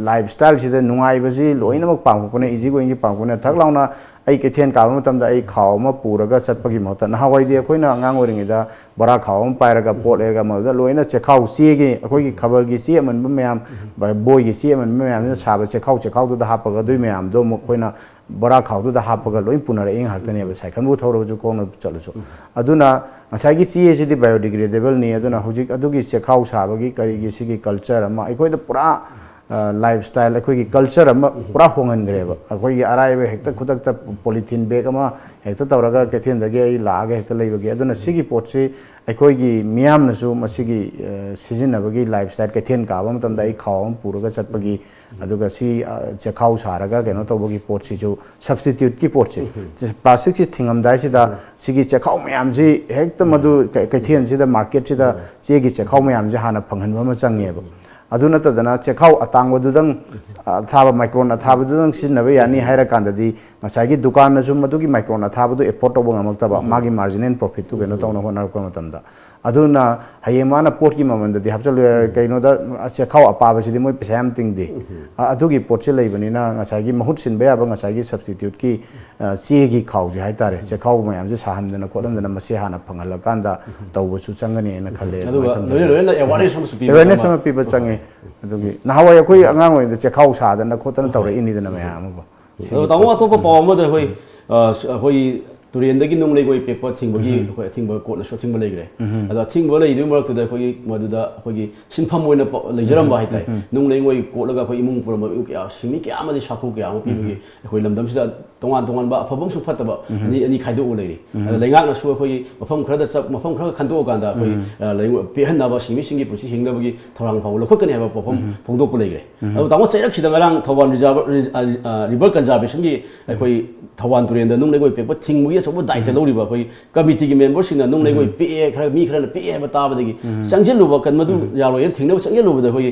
ꯂꯥꯏꯐ ꯁ꯭ꯇꯥꯏꯜꯁꯤꯗ ꯅꯨꯡꯉꯥꯏꯕꯁꯤ ꯂꯣꯏꯅꯃꯛ ꯄꯥꯝꯃꯛꯄꯅꯦ, ꯏꯖꯤ ꯒꯣꯌꯤꯡꯁꯤ ꯄꯥꯝꯃꯛꯄꯅꯦ꯫ ꯊꯛ ꯂꯥꯎꯅ ꯑꯩ ꯀꯩꯊꯦꯜ ꯀꯥꯕ ꯃꯇꯝꯗ ꯑꯩ ꯈꯥꯎ ꯑꯃ ꯄꯨꯔꯒ ꯆꯠꯄꯒꯤ ꯃꯍꯨꯠꯇ, ꯅꯍꯥꯟꯋꯥꯏꯗꯤ ꯑꯩꯈꯣꯏꯅ ꯑꯉꯥꯡ ꯑꯣꯏꯔꯤꯉꯩꯗ ꯕꯣꯔꯥ ꯈꯥꯎ ꯑꯃ ꯄꯥꯏꯔꯒ ꯄꯣꯠ ꯂꯩꯔꯒ ꯃꯗꯨꯗ ꯂꯣꯏꯅ ꯆꯦꯈꯥꯎ, ꯆꯦꯒꯤ, ꯑꯩꯈꯣꯏꯒꯤ ꯈꯕꯔꯒꯤ ꯆꯦ ꯑꯃꯟꯕ ꯃꯌꯥꯝ, ꯕꯣꯏꯒꯤ ꯆꯦ ꯑꯃꯟꯕ ꯃꯌꯥꯝꯁꯤꯅ ꯁꯥꯕ ꯆꯦꯈꯥꯎ, ꯆꯦꯈꯥꯎꯗꯨꯗ ꯍꯥꯞꯄꯒ ꯑꯗꯨꯒꯤ ꯃꯌꯥꯝꯗꯣ ꯑꯃꯨꯛ ꯑꯩꯈꯣꯏꯅ ꯕꯣꯔꯥ ꯈꯥꯎꯗꯨꯗ ꯍꯥꯞꯄꯒ ꯂꯣꯏ ꯄꯨꯅꯔꯛꯏ ꯉꯥꯛꯇꯅꯦꯕ, ꯁꯥꯏꯀꯜꯕꯨ ꯊꯧꯔꯕꯁꯨ ꯈꯣꯡꯅ ꯆꯠꯂꯁꯨ꯫ ꯑꯗꯨꯅ ꯉꯁꯥꯏꯒꯤ ꯆꯦꯁꯤꯗꯤ ꯕꯥꯏꯑꯣꯗꯤꯒ꯭ꯔꯦꯗꯦꯕꯜꯅꯤ꯫ ꯑꯗꯨꯅ ꯍꯧꯖꯤꯛ ꯑꯗꯨꯒꯤ ꯆꯦꯈꯥꯎ ꯁꯥꯕꯒꯤ ꯀꯔꯤꯒꯤ ꯁꯤꯒꯤ ꯀꯜꯆꯔ ꯑꯃ ꯑꯩꯈꯣꯏꯗ ꯄꯨꯔꯥ, ꯑ, ꯂꯥꯏꯐ ꯁ꯭ꯇꯥꯏꯜ, ꯑꯩꯈꯣꯏꯒꯤ ꯀꯜꯆꯔ ꯑꯃ ꯄꯨꯔꯥ ꯍꯣꯡꯍꯟꯈ꯭ꯔꯦꯕ꯫ ꯑꯩꯈꯣꯏꯒꯤ ꯑꯔꯥꯏꯕ ꯍꯦꯛꯇ ꯈꯨꯗꯛꯇ ꯄꯣꯂꯤꯊꯤꯟ ꯕꯦꯒ ꯑꯃ ꯍꯦꯛꯇ ꯇꯧꯔꯒ ꯀꯩꯊꯦꯜꯗꯒꯤ ꯑꯩ ꯂꯥꯛꯑꯒ ꯍꯦꯛꯇ ꯂꯩꯕꯒꯤ, ꯑꯗꯨꯅ ꯁꯤꯒꯤ ꯄꯣꯠꯁꯤ ꯑꯩꯈꯣꯏꯒꯤ ꯃꯤꯌꯥꯝꯅꯁꯨ ꯃꯁꯤꯒꯤ, ꯑ, ꯁꯤꯖꯤꯟꯅꯕꯒꯤ ꯂꯥꯏꯐ ꯁ꯭ꯇꯥꯏꯜ, ꯀꯩꯊꯦꯜ ꯀꯥꯕ ꯃꯇꯝꯗ ꯑꯩ ꯈꯥꯎ ꯑꯃ ꯄꯨꯔꯒ ꯆꯠꯄꯒꯤ, ꯑꯗꯨꯒ ꯁꯤ, ꯑ, ꯆꯦꯈꯥꯎ ꯁꯥꯔꯒ ꯀꯩꯅꯣ ꯇꯧꯕꯒꯤ ꯄꯣꯠꯁꯤꯁꯨ, ꯁꯕꯁꯇꯤꯇ꯭ꯌꯨꯠꯀꯤ ꯄꯣꯠꯁꯤ, ꯄ꯭ꯂꯥꯁꯇꯤꯛꯁꯤ ꯊꯤꯡꯉꯝꯗꯥꯏꯁꯤꯗ ꯁꯤꯒꯤ ꯆꯦꯈꯥꯎ ꯃꯌꯥꯝꯁꯤ ꯍꯦꯛꯇ ꯃꯗꯨ ꯀꯩ-, ꯀꯩꯊꯦꯜꯁꯤꯗ, ꯃꯥꯔꯀꯦꯠꯁꯤꯗ ꯆꯦꯒꯤ ꯆꯦꯈꯥꯎ ꯃꯌꯥꯝꯁꯤ ꯍꯥꯟꯅ ꯐꯪꯍꯟꯕ ꯑꯃ ꯆꯪꯉꯦꯕ꯫ ꯑꯗꯨ ꯅꯠꯇꯗꯅ ꯆꯦꯈꯥꯎ ꯑꯇꯥꯡꯕꯗꯨꯗꯪ, ꯑꯊꯥꯕ ꯃꯥꯏꯀ꯭ꯔꯣꯟ ꯑꯊꯥꯕꯗꯨꯗꯪ ꯁꯤꯖꯤꯟꯅꯕ ꯌꯥꯅꯤ ꯍꯥꯏꯔꯀꯥꯟꯗꯗꯤ ꯉꯁꯥꯏꯒꯤ ꯗꯨꯀꯥꯟꯅꯁꯨ ꯃꯗꯨꯒꯤ ꯃꯥꯏꯀ꯭ꯔꯣꯟ ꯑꯊꯥꯕꯗꯨ ꯑꯦꯐꯣꯔꯗ ꯇꯧꯕ ꯉꯝꯃꯛꯇꯕ, ꯃꯥꯒꯤ ꯃꯥꯔꯖꯤꯅꯦꯜ ꯄ꯭ꯔꯣꯐꯤꯠꯇꯨ ꯀꯩꯅꯣ ꯇꯧꯅꯕ ꯍꯣꯠꯅꯔꯛꯄ ꯃꯇꯝꯗ꯫ ꯑꯗꯨꯅ ꯍꯌꯦꯡ ꯃꯥꯅ ꯄꯣꯠꯀꯤ ꯃꯃꯜꯗꯗꯤ ꯍꯥꯞꯆꯤꯜꯂꯨ ꯌꯥꯔꯦ, ꯀꯩꯅꯣꯗ ꯆꯦꯈꯥꯎ ꯑꯄꯥꯕꯁꯤꯗꯤ ꯃꯣꯏ ꯄꯩꯁꯥ ꯌꯥꯝ ꯇꯤꯡꯗꯦ꯫ ꯑ-, ꯑꯗꯨꯒꯤ ꯄꯣꯠꯁꯦ ꯂꯩꯕꯅꯤꯅ ꯉꯁꯥꯏꯒꯤ ꯃꯍꯨꯠ ꯁꯤꯟꯕ ꯌꯥꯕ ꯉꯁꯥꯏꯒꯤ ꯁꯕꯁꯇꯤꯇ꯭ꯌꯨꯠꯀꯤ, ꯑ, ꯆꯦꯒꯤ ꯈꯥꯎꯁꯦ ꯍꯥꯏꯇꯥꯔꯦ, ꯆꯦꯈꯥꯎ ꯃꯌꯥꯝꯁꯦ ꯁꯥꯍꯟꯗꯅ ꯈꯣꯠꯍꯟꯗꯅ ꯃꯁꯤ ꯍꯥꯟꯅ ꯐꯪꯍꯜꯂꯀꯥꯟꯗ ꯇꯧꯕꯁꯨ ꯆꯪꯒꯅꯤꯅ ꯈꯜꯂꯦ꯫ ꯑꯗꯨꯒ ꯑꯗꯨꯃꯥꯏꯅ ꯊꯝꯖꯒꯦ꯫ ꯂꯣꯏꯅ ꯂꯣꯏꯅ awareness ꯑꯃꯁꯨ ꯄꯤꯕ ꯑꯦꯋꯦꯔꯅꯦꯁ ꯑꯃ꯫ ꯑꯃ ꯄꯤꯕ ꯆꯪꯉꯤ꯫ ꯑꯗꯨꯒꯤ ꯅꯍꯥꯟꯋꯥꯏ ꯑꯩꯈꯣꯏ ꯑꯉꯥꯡ ꯑꯣꯏꯔꯤꯉꯩꯗ ꯆꯦꯈꯥꯎ ꯁꯥꯗꯅ ꯈꯣꯠꯇꯅ ꯇꯧꯔꯛꯏꯅꯤꯗꯅ ꯃꯌꯥꯝ ꯑꯃꯀꯣ꯫ ꯑꯗꯣ ꯇꯥꯃꯣ, ꯑꯇꯣꯞꯄ ꯄꯥꯎ ꯑꯃꯗ ꯑꯩꯈꯣꯏ, ꯑ, ꯑꯩꯈꯣꯏꯒꯤ ꯇꯨꯔꯦꯟꯗꯒꯤ ꯅꯨꯡ ꯂꯩꯉꯣꯏ ꯄꯦꯛꯄ ꯊꯤꯡꯕꯒꯤ ꯑꯩꯈꯣꯏ ꯑꯊꯤꯡꯕ, ꯀꯣꯔꯠꯅꯁꯨ ꯑꯊꯤꯡꯕ ꯂꯩꯈ꯭ꯔꯦ꯫ ꯑꯗꯣ ꯑꯊꯤꯡꯕ ꯂꯩꯔꯤꯕ ꯃꯔꯛꯇꯨꯗ ꯑꯩꯈꯣꯏꯒꯤ ꯃꯗꯨꯗ ꯑꯩꯈꯣꯏꯒꯤ ꯁꯤꯟꯐꯝ ꯑꯣꯏꯅ ꯄ-, ꯂꯩꯖꯔꯝꯕ ꯍꯥꯏꯇꯥꯔꯦ꯫ ꯅꯨꯡ ꯂꯩꯉꯣꯏ ꯀꯣꯠꯂꯒ ꯑꯩꯈꯣꯏ ꯏꯃꯨꯡ ꯄꯨꯔꯝꯕ ꯃꯤꯑꯣꯏ ꯀꯌꯥ, ꯁꯤꯡꯃꯤ ꯀꯌꯥ ꯑꯃꯗꯤ ꯁꯥꯐꯨ ꯀꯌꯥ ꯑꯃ ꯄꯤꯕꯒꯤ ꯑꯩꯈꯣꯏ ꯂꯝꯗꯝꯁꯤꯗ ꯇꯣꯉꯥꯟ ꯇꯣꯉꯥꯟꯕ ꯑꯐꯕ ꯑꯃꯁꯨꯡ ꯐꯠꯇꯕ ꯑꯅꯤ, ꯑꯅꯤ ꯈꯥꯏꯗꯣꯛꯑ ꯂꯩꯔꯤ꯫ ꯑꯗ ꯂꯩꯉꯥꯛꯅꯁꯨ ꯑꯩꯈꯣꯏꯒꯤ ꯃꯐꯝ ꯈꯔꯗ ꯆꯞ-, ꯃꯐꯝ ꯈꯔ ꯈꯟꯗꯣꯛꯑꯀꯥꯟꯗ ꯑꯩꯈꯣꯏ, ꯑ, ꯂꯩꯉꯣꯏ ꯄꯦꯛꯍꯟꯅꯕ, ꯁꯤꯡꯃꯤꯁꯤꯡꯒꯤ ꯄꯨꯟꯁꯤ ꯍꯤꯡꯅꯕꯒꯤ ꯊꯧꯔꯥꯡ ꯐꯥꯎꯕ ꯂꯧꯈꯠꯀꯅꯤ ꯍꯥꯏꯕ ꯋꯥꯐꯝ ꯐꯣꯡꯗꯣꯛꯄ ꯂꯩꯈ꯭ꯔꯦ꯫ ꯑꯗꯣ ꯇꯥꯃꯣ, ꯆꯩꯔꯛꯁꯤꯗ ꯉꯔꯥꯡ ꯊꯧꯕꯥꯜ ꯔꯤꯖꯥꯔꯚ-, ꯔꯤ-, ꯑ, ꯑ, ꯔꯤꯚꯔ ꯀꯟꯖꯥꯔꯚꯦꯁꯟꯒꯤ ꯑꯩꯈꯣꯏ ꯊꯧꯕꯥꯜ ꯇꯨꯔꯦꯟꯗ ꯅꯨꯡ ꯂꯩꯉꯣꯏ ꯄꯦꯛꯄ ꯊꯤꯡꯕꯒꯤ ꯑꯆꯧꯕ ꯗꯥꯏꯇ ꯂꯧꯔꯤꯕ ꯑꯩꯈꯣꯏ ꯀꯃꯤꯇꯤꯒꯤ ꯃꯦꯝꯕꯔꯁꯤꯡꯅ ꯅꯨꯡ ꯂꯩꯉꯣꯏ ꯄꯦꯛꯑꯦ, ꯈꯔ, ꯃꯤ ꯈꯔꯅ ꯄꯦꯛꯑꯦ ꯍꯥꯏꯕ ꯇꯥꯕꯗꯒꯤ ꯆꯪꯁꯤꯜꯂꯨꯕ, ꯀꯟ-, ꯃꯗꯨ ꯌꯥꯔꯣꯏꯅ ꯊꯤꯡꯅꯕ ꯆꯪꯁꯤꯜꯂꯨꯕꯗ ꯑꯩꯈꯣꯏꯒꯤ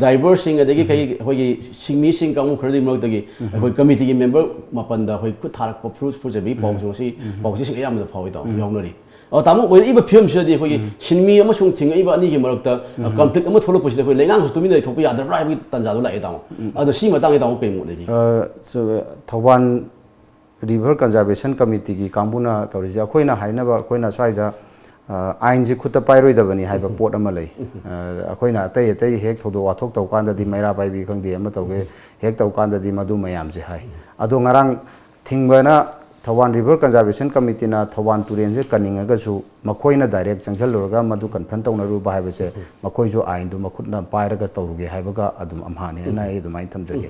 ꯗ꯭ꯔꯥꯏꯚꯔꯁꯤꯡ, ꯑꯗꯒꯤ ꯀꯩ, ꯑꯩꯈꯣꯏꯒꯤ ꯁꯤꯡꯃꯤꯁꯤꯡ ꯀꯥꯡꯕꯨ ꯈꯔꯗꯨꯒꯤ ꯃꯔꯛꯇꯒꯤ ꯑꯩꯈꯣꯏ ꯀꯃꯤꯇꯤꯒꯤ ꯃꯦꯝꯕꯔ ꯃꯥꯄꯟꯗ ꯑꯩꯈꯣꯏ ꯈꯨꯠ ꯊꯥꯔꯛꯄ ꯐꯨꯔꯨꯞ ꯐꯨꯔꯨꯞꯁꯦ ꯃꯤ ꯄꯥꯎꯁꯤꯡ ꯑꯁꯤ, ꯄꯥꯎꯆꯦꯁꯤꯡ ꯑꯌꯥꯝꯕꯗ ꯐꯥꯎꯏ ꯇꯥꯎ, ꯌꯥꯎꯅꯔꯤ꯫ ꯑ, ꯇꯥꯃꯣ, ꯑꯣꯏꯔꯛꯏꯕ ꯐꯤꯕꯝꯁꯤꯗꯗꯤ ꯑꯩꯈꯣꯏꯒꯤ ꯁꯤꯟꯃꯤ ꯑꯃꯁꯨꯡ ꯊꯤꯡꯉꯛꯏꯕ ꯑꯅꯤꯒꯤ ꯃꯔꯛꯇ, ꯑ, conflict ꯑꯃ ꯊꯣꯛꯂꯛꯄꯁꯤꯗ ꯑꯩꯈꯣꯏ ꯂꯩꯉꯥꯛꯅꯁꯨ ꯇꯨꯃꯤꯟꯅ ꯂꯩꯊꯣꯛꯄ ꯌꯥꯗꯕ꯭ꯔꯥ ꯍꯥꯏꯕꯒꯤ ꯇꯥꯟꯖꯥꯗꯣ ꯂꯥꯛꯑꯦ, ꯇꯥꯃꯣ꯫ ꯑꯗꯣ ꯁꯤ ꯃꯇꯥꯡꯗ ꯇꯥꯃꯣ ꯀꯩ ꯃꯣꯠ ꯂꯩꯕꯤꯒꯦ? ꯑ, ꯆ-, ꯊꯧꯕꯥꯜ River Conservation Committeeꯒꯤ ꯀꯥꯡꯕꯨꯅ ꯇꯧꯔꯤꯁꯦ, ꯑꯩꯈꯣꯏꯅ ꯍꯥꯏꯅꯕ, ꯑꯩꯈꯣꯏꯅ ꯁ꯭ꯋꯥꯏꯗ, ꯑ, ꯑꯥꯏꯟꯁꯦ ꯈꯨꯠꯇ ꯄꯥꯏꯔꯣꯏꯗꯕꯅꯤ ꯍꯥꯏꯕ ꯄꯣꯠ ꯑꯃ ꯂꯩ꯫ ꯑ, ꯑꯩꯈꯣꯏꯅ ꯑꯇꯩ ꯑꯇꯩ ꯍꯦꯛ ꯊꯧꯗꯣꯛ ꯋꯥꯊꯣꯛ ꯇꯧ ꯀꯥꯟꯗꯗꯤ, ꯃꯩꯔꯥ ꯄꯥꯏꯕꯤ ꯈꯪꯗꯦ, ꯑꯃ ꯇꯧꯒꯦ, ꯍꯦꯛ ꯇꯧ ꯀꯥꯟꯗꯗꯤ ꯃꯗꯨ ꯃꯌꯥꯝꯁꯦ ꯍꯥꯏ꯫ ꯑꯗꯣ ꯉꯔꯥꯡ ꯊꯤꯡꯕꯅ, ꯊꯧꯕꯥꯜ River Conservation Committeeꯅ ꯊꯧꯕꯥꯜ ꯇꯨꯔꯦꯜꯁꯦ ꯀꯟꯅꯤꯡꯉꯒꯁꯨ ꯃꯈꯣꯏꯅ direct ꯆꯪꯁꯤꯜꯂꯨꯔꯒ ꯃꯗꯨ confront ꯇꯧꯅꯔꯨꯕ ꯍꯥꯏꯕꯁꯦ, ꯃꯈꯣꯏꯁꯨ ꯑꯥꯏꯟꯗꯨ ꯃꯈꯨꯠꯅ ꯄꯥꯏꯔꯒ ꯇꯧꯔꯨꯒꯦ ꯍꯥꯏꯕꯒ ꯑꯗꯨꯝ ꯑꯝꯍꯥꯅꯦꯅ ꯑꯩ ꯑꯗꯨꯃꯥꯏꯅ ꯊꯝꯖꯒꯦ꯫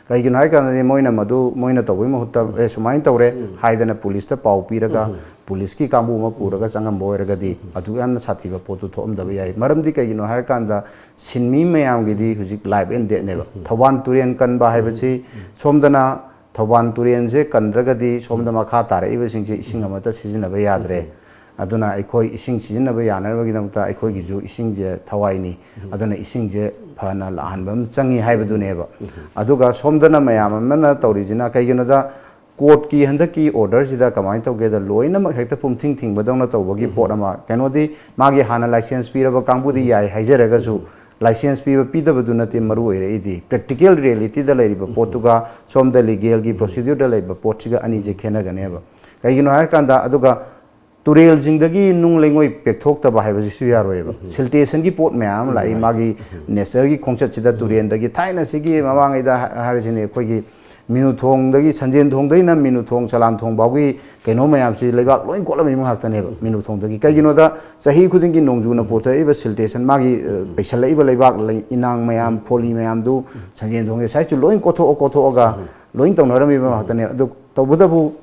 ꯀꯩꯒꯤꯅꯣ ꯍꯥꯏ ꯀꯥꯟꯗꯗꯤ ꯃꯣꯏꯅ ꯃꯗꯨ, ꯃꯣꯏꯅ ꯇꯧꯕꯒꯤ ꯃꯍꯨꯠꯇ, "ꯑꯦ, ꯁꯨꯃꯥꯏꯅ ꯇꯧꯔꯦ" ꯍꯥꯏꯗꯅ ꯄꯨꯂꯤꯁꯇ ꯄꯥꯎ ꯄꯤꯔꯒ, ꯄꯨꯂꯤꯁꯀꯤ ꯀꯥꯡꯕꯨ ꯑꯃ ꯄꯨꯔꯒ ꯆꯪꯉꯝꯕ ꯑꯣꯏꯔꯒꯗꯤ ꯑꯗꯨꯛ ꯌꯥꯝꯅ ꯁꯥꯊꯤꯕ ꯄꯣꯠꯇꯨ ꯊꯣꯛꯑꯝꯗꯕ ꯌꯥꯏ꯫ ꯃꯔꯝꯗꯤ ꯀꯩꯒꯤꯅꯣ ꯍꯥꯏꯔꯀꯥꯟꯗ, ꯁꯤꯟꯃꯤ ꯃꯌꯥꯝꯒꯤꯗꯤ ꯍꯧꯖꯤꯛ life and deathꯅꯦꯕ꯫ ꯊꯧꯕꯥꯜ ꯇꯨꯔꯦꯜ ꯀꯟꯕ ꯍꯥꯏꯕꯁꯤ, ꯁꯣꯝꯗꯅ ꯊꯧꯕꯥꯜ ꯇꯨꯔꯦꯜꯁꯦ ꯀꯟꯗ꯭ꯔꯒꯗꯤ ꯁꯣꯝꯗ ꯃꯈꯥ ꯇꯥꯔꯛꯏꯕꯁꯤꯡꯁꯦ ꯏꯁꯤꯡ ꯑꯃꯠꯇ ꯁꯤꯖꯤꯟꯅꯕ ꯌꯥꯗ꯭ꯔꯦ꯫ ꯑꯗꯨꯅ ꯑꯩꯈꯣꯏ ꯏꯁꯤꯡ ꯁꯤꯖꯤꯟꯅꯕ ꯌꯥꯅꯅꯕꯒꯤꯗꯃꯛꯇ ꯑꯩꯈꯣꯏꯒꯤꯁꯨ ꯏꯁꯤꯡꯁꯦ ꯊꯋꯥꯏꯅꯤ꯫ ꯑꯗꯨꯅ ꯏꯁꯤꯡꯁꯦ ꯐꯅ ꯂꯥꯛꯍꯟꯕ ꯑꯃ ꯆꯪꯉꯤ ꯍꯥꯏꯕꯗꯨꯅꯦꯕ꯫ ꯑꯗꯨꯒ ꯁꯣꯝꯗꯅ ꯃꯌꯥꯝ ꯑꯃꯅ ꯇꯧꯔꯤꯁꯤꯅ ꯀꯩꯒꯤꯅꯣꯗ, courtꯀꯤ ꯍꯟꯗꯛꯀꯤ orderꯁꯤꯗ ꯀꯃꯥꯏꯅ ꯇꯧꯒꯦꯗ, ꯂꯣꯏꯅꯃꯛ ꯍꯦꯛꯇ ꯄꯨꯝꯊꯤꯡ ꯊꯤꯡꯕꯗꯧꯅ ꯇꯧꯕꯒꯤ ꯄꯣꯠ ꯑꯃ, ꯀꯩꯅꯣꯗꯤ, ꯃꯥꯒꯤ ꯍꯥꯟꯅ license ꯄꯤꯔꯕ ꯀꯥꯡꯕꯨꯗꯤ ꯌꯥꯏ ꯍꯥꯏꯖꯔꯒꯁꯨ, license ꯄꯤꯕ ꯄꯤꯗꯕꯗꯨ ꯅꯠꯇꯦ ꯃꯔꯨ ꯑꯣꯏꯔꯛꯏꯗꯤ, practical realityꯗ ꯂꯩꯔꯤꯕ ꯄꯣꯠꯇꯨꯒ ꯁꯣꯝꯗ legalꯒꯤ procedureꯗ ꯂꯩꯕ ꯄꯣꯠꯁꯤꯒ ꯑꯅꯤꯁꯦ ꯈꯦꯠꯅꯒꯅꯦꯕ꯫ ꯀꯩꯒꯤꯅꯣ ꯍꯥꯏꯔꯀꯥꯟꯗ, ꯑꯗꯨꯒ ꯇꯨꯔꯦꯜꯁꯤꯡꯗꯒꯤ ꯅꯨꯡ ꯂꯩꯉꯣꯏ ꯄꯦꯛꯊꯣꯛꯇꯕ ꯍꯥꯏꯕꯁꯤꯁꯨ ꯌꯥꯔꯣꯏꯕ꯫ Siltationꯒꯤ ꯄꯣꯠ ꯃꯌꯥꯝ ꯑꯃ ꯂꯥꯛꯏ, ꯃꯥꯒꯤ natureꯒꯤ ꯈꯣꯡꯆꯠꯁꯤꯗ꯫ ꯇꯨꯔꯦꯜꯗꯒꯤ ꯊꯥꯏꯅ ꯁꯤꯒꯤ ꯃꯃꯥꯡꯉꯩꯗ ꯍꯥ-, ꯍꯥꯏꯔꯤꯁꯤꯅꯦ, ꯑꯩꯈꯣꯏꯒꯤ ꯃꯤꯅꯨꯊꯣꯡꯗꯒꯤ, ꯁꯟꯖꯦꯟꯊꯣꯡꯗꯒꯤꯅ ꯃꯤꯅꯨꯊꯣꯡ, ꯆꯂꯥꯝꯊꯣꯡ ꯐꯥꯎꯒꯤ ꯀꯩꯅꯣ ꯃꯌꯥꯝꯁꯤ ꯂꯩꯕꯥꯛ ꯂꯣꯏ ꯀꯣꯠꯂꯝꯃꯤꯕ ꯉꯥꯛꯇꯅꯦꯕ꯫ ꯃꯤꯅꯨꯊꯣꯡꯗꯒꯤ, ꯀꯩꯒꯤꯅꯣꯗ, ꯆꯍꯤ ꯈꯨꯗꯤꯡꯒꯤ ꯅꯣꯡꯖꯨꯅ ꯄꯨꯊꯣꯛꯏꯕ siltation, ꯃꯥꯒꯤ, ꯑ, ꯄꯩꯁꯜꯂꯛꯏꯕ ꯂꯩꯕꯥꯛ ꯂꯩ-, ꯏꯅꯥꯡ ꯃꯌꯥꯝ, ꯐꯣꯂꯤ ꯃꯌꯥꯝꯗꯨ ꯁꯟꯖꯦꯟꯊꯣꯡꯒꯤ ꯁꯥꯏꯠꯁꯨ ꯂꯣꯏ ꯀꯣꯠꯊꯣꯛꯑ ꯀꯣꯠꯊꯣꯛꯑꯒ ꯂꯣꯏ ꯇꯧꯅꯔꯝꯃꯤꯕ ꯉꯥꯛꯇꯅꯦ꯫ ꯑꯗꯨ ꯇꯧꯕꯇꯕꯨ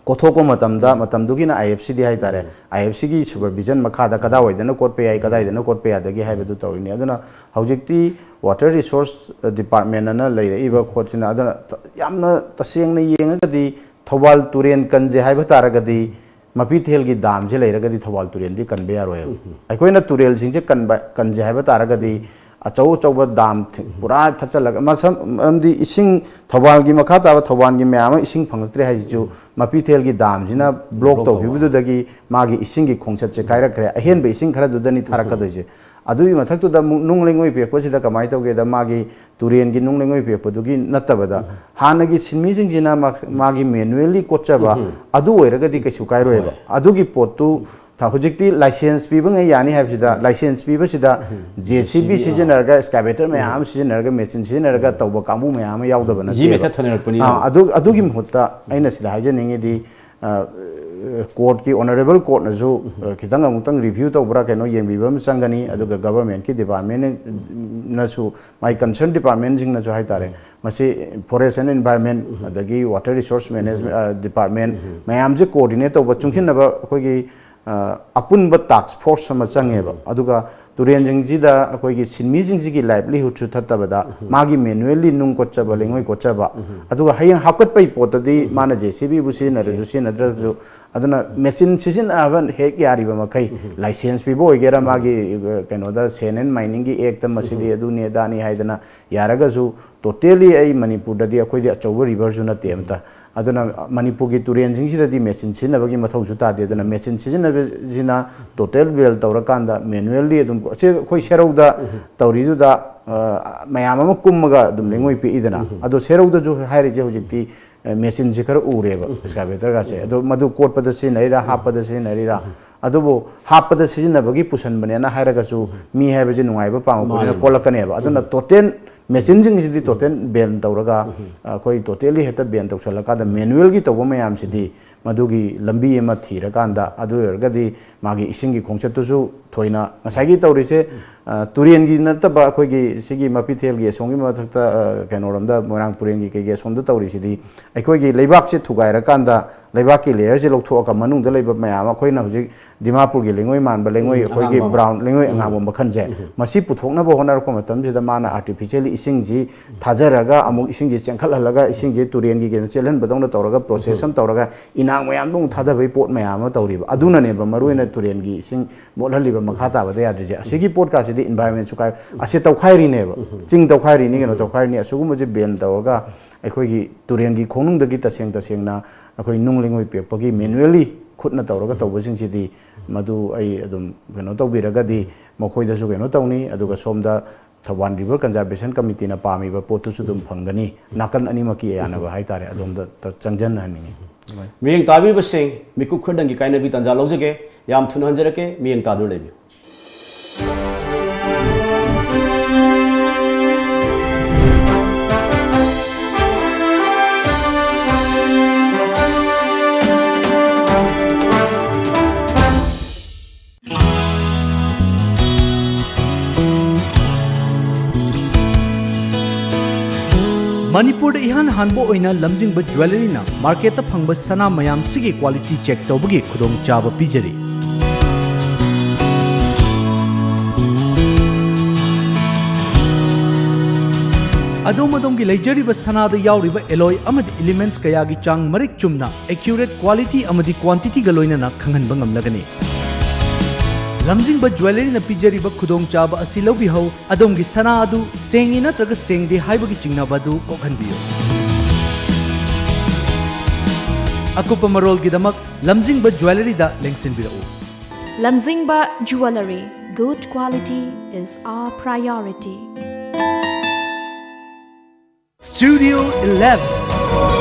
ꯀꯣꯠꯊꯣꯛꯄ ꯃꯇꯝꯗ, ꯃꯇꯝꯗꯨꯒꯤꯅ IFCD ꯍꯥꯏꯇꯥꯔꯦ, IFCꯒꯤ supervision ꯃꯈꯥꯗ ꯀꯗꯥꯏꯋꯥꯏꯗꯅ ꯀꯣꯠꯄ ꯌꯥꯏ, ꯀꯗꯥꯏꯗꯅ ꯀꯣꯠꯄ ꯌꯥꯗꯒꯦ ꯍꯥꯏꯕꯗꯨ ꯇꯧꯔꯤꯅꯤ꯫ ꯑꯗꯨꯅ ꯍꯧꯖꯤꯛꯇꯤ Water Resource Department ꯑꯅ ꯂꯩꯔꯛꯏꯕ ꯈꯣꯠꯁꯤꯅ, ꯑꯗꯨꯅ ꯇ-, ꯌꯥꯝꯅ ꯇꯁꯦꯡꯅ ꯌꯦꯡꯉꯒꯗꯤ, ꯊꯧꯕꯥꯜ ꯇꯨꯔꯦꯜ ꯀꯟꯖꯦ ꯍꯥꯏꯕ ꯇꯥꯔꯒꯗꯤ, ꯃꯄꯤꯊꯦꯜꯒꯤ damꯁꯦ ꯂꯩꯔꯒꯗꯤ ꯊꯧꯕꯥꯜ ꯇꯨꯔꯦꯜꯗꯤ ꯀꯟꯕ ꯌꯥꯔꯣꯏꯕ꯫ ꯑꯩꯈꯣꯏꯅ ꯇꯨꯔꯦꯜꯁꯤꯡꯁꯦ ꯀꯟꯕ, ꯀꯟꯖꯦ ꯍꯥꯏꯕ ꯇꯥꯔꯒꯗꯤ, ꯑꯆꯧ ꯑꯆꯧꯕ ꯗꯥꯝ ꯊꯤ- ꯄꯨꯔꯥ ꯊꯠꯆꯜꯂꯒ, ꯃꯁꯝ ꯃꯔꯝꯗꯤ ꯏꯁꯤꯡ, ꯊꯧꯕꯥꯜꯒꯤ ꯃꯈꯥ ꯇꯥꯕ ꯊꯧꯕꯥꯜꯒꯤ ꯃꯌꯥꯝ ꯑꯃ ꯏꯁꯤꯡ ꯐꯪꯉꯛꯇ꯭ꯔꯦ ꯍꯥꯏꯁꯤꯁꯨ ꯃꯄꯤꯊꯦꯜꯒꯤ ꯗꯥꯝꯁꯤꯅ ꯕ꯭ꯂꯣꯛ ꯇꯧꯈꯤꯕꯗꯨꯗꯒꯤ ꯃꯥꯒꯤ ꯏꯁꯤꯡꯒꯤ ꯈꯣꯡꯆꯠꯁꯦ ꯀꯥꯏꯔꯛꯈ꯭ꯔꯦ꯫ ꯑꯍꯦꯟꯕ ꯏꯁꯤꯡ ꯈꯔꯗꯨꯗꯅꯤ ꯊꯥꯔꯛꯀꯗꯣꯏꯁꯦ꯫ ꯑꯗꯨꯒꯤ ꯃꯊꯛꯇꯨꯗ ꯑꯃꯨꯛ ꯅꯨꯡ ꯂꯩꯉꯣꯏ ꯄꯦꯛꯄꯁꯤꯗ ꯀꯃꯥꯏꯅ ꯇꯧꯒꯦꯗ, ꯃꯥꯒꯤ ꯇꯨꯔꯦꯟꯒꯤ ꯅꯨꯡ ꯂꯩꯉꯣꯏ ꯄꯦꯛꯄꯗꯨꯒꯤ ꯅꯠꯇꯕꯗ ꯍꯥꯟꯅꯒꯤ ꯁꯤꯟꯃꯤꯁꯤꯡꯁꯤꯅ ꯃꯥ- ꯃꯥꯒꯤ ꯃꯦꯅꯨꯋꯦꯜꯂꯤ ꯀꯣꯠꯆꯕ ꯑꯗꯨ ꯑꯣꯏꯔꯒꯗꯤ ꯀꯩꯁꯨ ꯀꯥꯏꯔꯣꯏꯕ꯫ ꯑꯗꯨꯒꯤ ꯄꯣꯠꯇꯨ ꯊ- ꯍꯧꯖꯤꯛꯇꯤ ꯂꯥꯏꯁꯦꯟꯁ ꯄꯤꯕꯉꯩ ꯌꯥꯅꯤ ꯍꯥꯏꯕꯁꯤꯗ, ꯂꯥꯏꯁꯦꯟꯁ ꯄꯤꯕꯁꯤꯗ ꯖꯦ ꯁꯤ ꯕꯤ ꯁꯤꯖꯤꯟꯅꯔꯒ, ꯑꯦꯛꯁꯀꯥꯚꯦꯇꯔ ꯃꯌꯥꯝ ꯑꯃ ꯁꯤꯖꯤꯟꯅꯔꯒ, ꯃꯦꯆꯤꯟ ꯁꯤꯖꯤꯟꯅꯔꯒ ꯇꯧꯕ ꯀꯥꯡꯕꯨ ꯃꯌꯥꯝ ꯑꯃ ꯌꯥꯎꯗꯕ ꯅꯠꯇꯦꯕ꯫ ꯑꯥ, ꯑꯗꯨ, ꯑꯗꯨꯒꯤ ꯃꯍꯨꯠꯇ ꯑꯩꯅ ꯁꯤꯗ ꯍꯥꯏꯖꯅꯤꯡꯉꯤꯗꯤ, ꯑ, ꯀꯣꯔꯠꯀꯤ, ꯑꯣꯅꯔꯦꯕꯜ ꯀꯣꯔꯠꯅꯁꯨ, ꯑ, ꯈꯤꯇꯪ ꯑꯃꯨꯛꯇꯪ ꯔꯤꯚ꯭ꯌꯨ ꯇꯧꯕ꯭ꯔꯥ ꯀꯩꯅꯣ ꯌꯦꯡꯕꯤꯕ ꯑꯃ ꯆꯪꯒꯅꯤ꯫ ꯑꯗꯨꯒ ꯒꯚꯔꯟꯃꯦꯟꯠꯀꯤ ꯗꯤꯄꯥꯔꯠꯃꯦꯟꯠꯅꯁꯨ, ꯃꯥꯏ ꯀꯟꯁꯔꯟ ꯗꯤꯄꯥꯔꯠꯃꯦꯟꯠꯁꯤꯡꯅꯁꯨ ꯍꯥꯏꯇꯥꯔꯦ, ꯃꯁꯤ ꯐꯣꯔꯦꯁ ꯑꯦꯟ ꯏꯟꯚꯥꯏꯔꯟꯃꯦꯟꯠ, ꯑꯗꯒꯤ ꯋꯥꯇꯔ ꯔꯤꯁꯣꯔꯁ ꯃꯦꯅꯦꯖꯃꯦꯟꯠ, ꯑ, ꯗꯤꯄꯥꯔꯠꯃꯦꯟꯠ ꯃꯌꯥꯝꯁꯦ ꯀꯣꯑꯣꯔꯗꯤꯅꯦꯠ ꯇꯧꯕ, ꯆꯨꯡꯁꯤꯟꯅꯕ ꯑꯩꯈꯣꯏꯒꯤ, ꯑ, ꯑꯄꯨꯟꯕ ꯇꯥꯛꯁ ꯐꯣꯔꯁ ꯑꯃ ꯆꯪꯉꯦꯕ꯫ ꯑꯗꯨꯒ ꯇꯨꯔꯦꯟꯁꯤꯡꯁꯤꯗ ꯑꯩꯈꯣꯏꯒꯤ ꯁꯤꯟꯃꯤꯁꯤꯡꯁꯤꯒꯤ ꯂꯥꯏꯚꯂꯤꯍꯨꯗꯁꯨ ꯊꯠꯇꯕꯗ, ꯃꯥꯒꯤ ꯃꯦꯅꯨꯋꯦꯜꯂꯤ ꯅꯨꯡ ꯀꯣꯠꯆꯕ, ꯂꯩꯉꯣꯏ ꯀꯣꯠꯆꯕ, ꯑꯗꯨꯒ ꯍꯌꯦꯡ ꯍꯥꯞꯀꯠꯄꯒꯤ ꯄꯣꯠꯇꯗꯤ ꯃꯥꯅ ꯖꯦ ꯁꯤ ꯕꯤꯕꯨ ꯁꯤꯖꯤꯟꯅꯔꯁꯨ ꯁꯤꯖꯤꯟꯅꯗ꯭ꯔꯁꯨ, ꯑꯗꯨꯅ ꯃꯦꯆꯤꯟ ꯁꯤꯖꯤꯟꯅꯕ ꯍꯦꯛ ꯌꯥꯔꯤꯕ ꯃꯈꯩ, ꯂꯥꯏꯁꯦꯟꯁ ꯄꯤꯕ ꯑꯣꯏꯒꯦꯔꯥ, ꯃꯥꯒꯤ, ꯑ, ꯀꯩꯅꯣꯗ, ꯁꯦꯟ ꯑꯦꯟ ꯃꯥꯏꯅꯤꯡꯒꯤ ꯑꯦꯛꯇ ꯃꯁꯤꯗꯤ ꯑꯗꯨꯅꯤ ꯑꯗꯥꯅꯤ ꯍꯥꯏꯗꯅ ꯌꯥꯔꯒꯁꯨ, ꯇꯣꯇꯦꯜꯂꯤ ꯑꯩ ꯃꯅꯤꯄꯨꯔꯗꯗꯤ ꯑꯩꯈꯣꯏꯗꯤ ꯑꯆꯧꯕ ꯔꯤꯚꯔꯁꯨ ꯅꯠꯇꯦ ꯑꯝꯇ꯫ ꯑꯗꯨꯅ ꯃꯅꯤꯄꯨꯔꯒꯤ ꯇꯨꯔꯦꯟꯁꯤꯡꯁꯤꯗꯗꯤ ꯃꯦꯆꯤꯟ ꯁꯤꯖꯤꯟꯅꯕꯒꯤ ꯃꯊꯧꯁꯨ ꯇꯥꯗꯦ꯫ ꯑꯗꯨꯅ ꯃꯦꯆꯤꯟ ꯁꯤꯖꯤꯟꯅꯕꯁꯤꯅ ꯇꯣꯇꯦꯜ ꯕꯦꯟ ꯇꯧꯔꯀꯥꯟꯗ ꯃꯦꯅꯨꯋꯦꯜꯂꯤ ꯑꯗꯨꯝ, ꯁꯤ ꯑꯩꯈꯣꯏ ꯁꯦꯔꯧꯗ ꯇꯧꯔꯤꯗꯨꯗ, ꯑ, ꯃꯌꯥꯝ ꯑꯃ ꯀꯨꯝꯃꯒ ꯑꯗꯨꯝ ꯂꯩꯉꯣꯏ ꯄꯦꯛꯏꯗꯅ꯫ ꯑꯗꯣ ꯁꯦꯔꯧꯗꯁꯨ ꯍꯥꯏꯔꯤꯁꯦ ꯍꯧꯖꯤꯛꯇꯤ, ꯑ, ꯃꯦꯆꯤꯟꯁꯦ ꯈꯔ ꯎꯔꯦꯕ, ꯑꯦꯛꯁꯀꯥꯚꯦꯇꯔꯒꯁꯦ꯫ ꯑꯗꯣ ꯃꯗꯨ ꯀꯣꯠꯄꯗ ꯁꯤꯖꯤꯟꯅꯔꯤꯔꯥ, ꯍꯥꯞꯄꯗ ꯁꯤꯖꯤꯟꯅꯔꯤꯔꯥ? ꯑꯗꯨꯕꯨ ꯍꯥꯞꯄꯗ ꯁꯤꯖꯤꯟꯅꯕꯒꯤ ꯄꯨꯁꯟꯕꯅꯦꯅ ꯍꯥꯏꯔꯒꯁꯨ, ꯃꯤ ꯍꯥꯏꯕꯁꯤ ꯅꯨꯡꯉꯥꯏꯕ ꯄꯥꯝꯕ ꯄꯣꯠꯅꯤꯅ ꯀꯣꯜꯂꯛꯀꯅꯦꯕ꯫ ꯑꯗꯨꯅ ꯇꯣꯇꯦꯜ ꯃꯦꯆꯤꯟꯁꯤꯡꯁꯤꯗꯤ ꯇꯣꯇꯦꯜ ꯕꯦꯟ ꯇꯧꯔꯒ, ꯑꯩꯈꯣꯏ ꯇꯣꯇꯦꯜꯂꯤ ꯍꯦꯛꯇ ꯕꯦꯟ ꯇꯧꯁꯜꯂꯀꯥꯟꯗ ꯃꯦꯅꯨꯋꯦꯜꯒꯤ ꯇꯧꯕ ꯃꯌꯥꯝꯁꯤꯗꯤ ꯃꯗꯨꯒꯤ ꯂꯝꯕꯤ ꯑꯃ ꯊꯤꯔꯀꯥꯟꯗ, ꯑꯗꯨ ꯑꯣꯏꯔꯒꯗꯤ ꯃꯥꯒꯤ ꯏꯁꯤꯡꯒꯤ ꯈꯣꯡꯆꯠꯇꯨꯁꯨ ꯊꯣꯏꯅ ꯉꯁꯥꯏꯒꯤ ꯇꯧꯔꯤꯁꯦ, ꯑ, ꯇꯨꯔꯦꯟꯒꯤ ꯅꯠꯇꯕ ꯑꯩꯈꯣꯏꯒꯤ ꯁꯤꯒꯤ ꯃꯄꯤꯊꯦꯜꯒꯤ ꯑꯁꯣꯝꯒꯤ ꯃꯊꯛꯇ, ꯑ, ꯀꯩꯅꯣꯔꯣꯝꯗ ꯃꯣꯏꯔꯥꯡ ꯄꯨꯔꯦꯟꯒꯤ ꯀꯩꯒꯤ ꯑꯁꯣꯝꯗ ꯇꯧꯔꯤꯁꯤꯗꯤ ꯑꯩꯈꯣꯏꯒꯤ ꯂꯩꯕꯥꯛꯁꯦ ꯊꯨꯒꯥꯏꯔꯀꯥꯟꯗ ꯂꯩꯕꯥꯛꯀꯤ ꯂꯦꯌꯔꯁꯦ ꯂꯧꯊꯣꯛꯑꯒ ꯃꯅꯨꯡꯗ ꯂꯩꯕ ꯃꯌꯥꯝ ꯑꯃ ꯑꯩꯈꯣꯏꯅ ꯍꯧꯖꯤꯛ ꯗꯤꯃꯥꯄꯨꯔꯒꯤ ꯂꯩꯉꯣꯏ ꯃꯥꯟꯕ ꯂꯩꯉꯣꯏ, ꯑꯩꯈꯣꯏꯒꯤ ꯑꯉꯥꯡꯕ꯫ ꯕ꯭ꯔꯥꯎꯟ ꯂꯩꯉꯣꯏ ꯑꯉꯥꯡꯕ ꯃꯈꯜꯁꯦ, ꯃꯁꯤ ꯄꯨꯊꯣꯛꯅꯕ ꯍꯣꯠꯅꯔꯛꯄ ꯃꯇꯝꯁꯤꯗ ꯃꯥꯅ ꯑꯥꯔꯇꯤꯐꯤꯁꯤꯌꯦꯜꯂꯤ ꯏꯁꯤꯡꯁꯤ ꯊꯥꯖꯔꯒ ꯑꯃꯨꯛ ꯏꯁꯤꯡꯁꯤ ꯆꯦꯟꯈꯠꯍꯜꯂꯒ ꯏꯁꯤꯡꯁꯤ ꯇꯨꯔꯦꯟꯒꯤ ꯀꯩꯅꯣ ꯆꯦꯜꯍꯟꯕꯗꯧꯅ ꯇꯧꯔꯒ ꯄ꯭ꯔꯣꯁꯦꯁ ꯑꯃ ꯇꯧꯔꯒ ꯏꯅꯥꯛ ꯃꯌꯥꯝꯗꯣ ꯑꯃꯨꯛ ꯊꯥꯗꯕꯒꯤ ꯄꯣꯠ ꯃꯌꯥꯝ ꯑꯃ ꯇꯧꯔꯤꯕ꯫ ꯑꯗꯨꯅꯅꯦꯕ ꯃꯔꯨꯑꯣꯏꯅ ꯇꯨꯔꯦꯟꯒꯤ ꯏꯁꯤꯡ ꯃꯣꯠꯍꯜꯂꯤꯕ ꯃꯈꯥ ꯇꯥꯕꯗ ꯌꯥꯗ꯭ꯔꯤꯁꯦ ꯑꯁꯤꯒꯤ ꯄꯣꯠꯀꯥꯁꯤꯗꯤ environment ꯁꯨ ꯀꯥꯏ, ꯑꯁꯤ ꯇꯧꯈꯥꯏꯔꯤꯅꯦꯕ꯫ ꯆꯤꯡ ꯇꯧꯈꯥꯏꯔꯤꯅꯤ ꯀꯩꯅꯣ, ꯇꯧꯈꯥꯏꯔꯤꯅꯤ꯫ ꯑꯁꯤꯒꯨꯝꯕꯁꯦ ban ꯇꯧꯔꯒ ꯑꯩꯈꯣꯏꯒꯤ ꯇꯨꯔꯦꯟꯒꯤ ꯈꯣꯡꯅꯨꯡꯗꯒꯤ ꯇꯁꯦꯡ ꯇꯁꯦꯡꯅ ꯑꯩꯈꯣꯏ ꯅꯨꯡ ꯂꯩꯉꯣꯏ ꯄꯦꯛꯄꯒꯤ manually ꯈꯨꯠꯅ ꯇꯧꯔꯒ ꯇꯧꯕꯁꯤꯡꯁꯤꯗꯤ, ꯃꯗꯨ ꯑꯩ ꯑꯗꯨꯝ ꯀꯩꯅꯣ ꯇꯧꯕꯤꯔꯒꯗꯤ ꯃꯈꯣꯏꯗꯁꯨ ꯀꯩꯅꯣ ꯇꯧꯅꯤ꯫ ꯑꯗꯨꯒ ꯁꯣꯝꯗ ꯊꯧꯕꯥꯜ River Conservation Committee ꯅ ꯄꯥꯝꯃꯤꯕ ꯄꯣꯠꯇꯨꯁꯨ ꯑꯗꯨꯝ ꯐꯪꯒꯅꯤ꯫ ꯅꯥꯀꯟ ꯑꯅꯤꯃꯛꯀꯤ ꯌꯥꯅꯕ ꯍꯥꯏꯇꯥꯔꯦ, ꯑꯗꯣꯝꯗ ꯆꯪꯖꯟꯍꯟꯅꯤꯡꯉꯤ꯫ ꯃꯤꯠꯌꯦꯡ ꯇꯥꯕꯤꯕꯁꯤꯡ, ꯃꯤꯀꯨꯞ ꯈꯔꯗꯪꯒꯤ ꯀꯥꯏꯅꯕꯤ ꯇꯥꯟꯖꯥ ꯂꯧꯖꯒꯦ꯫ ꯌꯥꯝ ꯊꯨꯅ ꯍꯟꯖꯔꯛꯀꯦ, ꯃꯤꯠꯌꯦꯡ ꯇꯥꯗꯨꯅ ꯂꯩꯕꯤꯌꯨ꯫ ꯃꯅꯤꯄꯨꯔꯗ ꯏꯍꯥꯟ ꯍꯥꯟꯕ ꯑꯣꯏꯅ ꯂꯝꯖꯤꯡꯕ ꯖ꯭ꯋꯦꯂꯔꯤꯅ ꯃꯥꯔꯀꯦꯠꯇ ꯐꯪꯕ ꯁꯅꯥ ꯃꯌꯥꯝꯁꯤꯒꯤ quality check ꯇꯧꯕꯒꯤ ꯈꯨꯗꯣꯡꯆꯥꯕ ꯄꯤꯖꯔꯤ꯫ ꯑꯗꯣꯝ ꯑꯗꯣꯝꯒꯤ ꯂꯩꯖꯔꯤꯕ ꯁꯅꯥꯗ ꯌꯥꯎꯔꯤꯕ alloy ꯑꯃꯗꯤ elements ꯀꯌꯥꯒꯤ ꯆꯥꯡ ꯃꯔꯤꯛ ꯆꯨꯝꯅ, accurate quality ꯑꯃꯗꯤ quantity ꯒ ꯂꯣꯏꯅꯅ ꯈꯪꯍꯟꯕ ꯉꯝꯂꯒꯅꯤ꯫ ꯂꯝꯖꯤꯡꯕ ꯖ꯭ꯋꯦꯂꯔꯤꯅ ꯄꯤꯖꯔꯤꯕ ꯈꯨꯗꯣꯡꯆꯥꯕ ꯑꯁꯤ ꯂꯧꯕꯤꯍꯧ꯫ ꯑꯗꯣꯝꯒꯤ ꯁꯅꯥ ꯑꯗꯨ ꯁꯦꯡꯉꯤ ꯅꯠꯇ꯭ꯔꯒ ꯁꯦꯡꯗꯦ ꯍꯥꯏꯕꯒꯤ ꯆꯤꯡꯅꯕ ꯑꯗꯨ ꯀꯣꯛꯍꯟꯕꯤꯌꯨ꯫ ꯑꯀꯨꯞꯄ ꯃꯔꯣꯜꯒꯤꯗꯃꯛ ꯂꯝꯖꯤꯡꯕ ꯖ꯭ꯋꯦꯂꯔꯤꯗ ꯂꯦꯡꯁꯤꯟꯕꯤꯔꯛꯎ꯫ Lamjingba Jewellery, good quality is our priority. Studio eleven,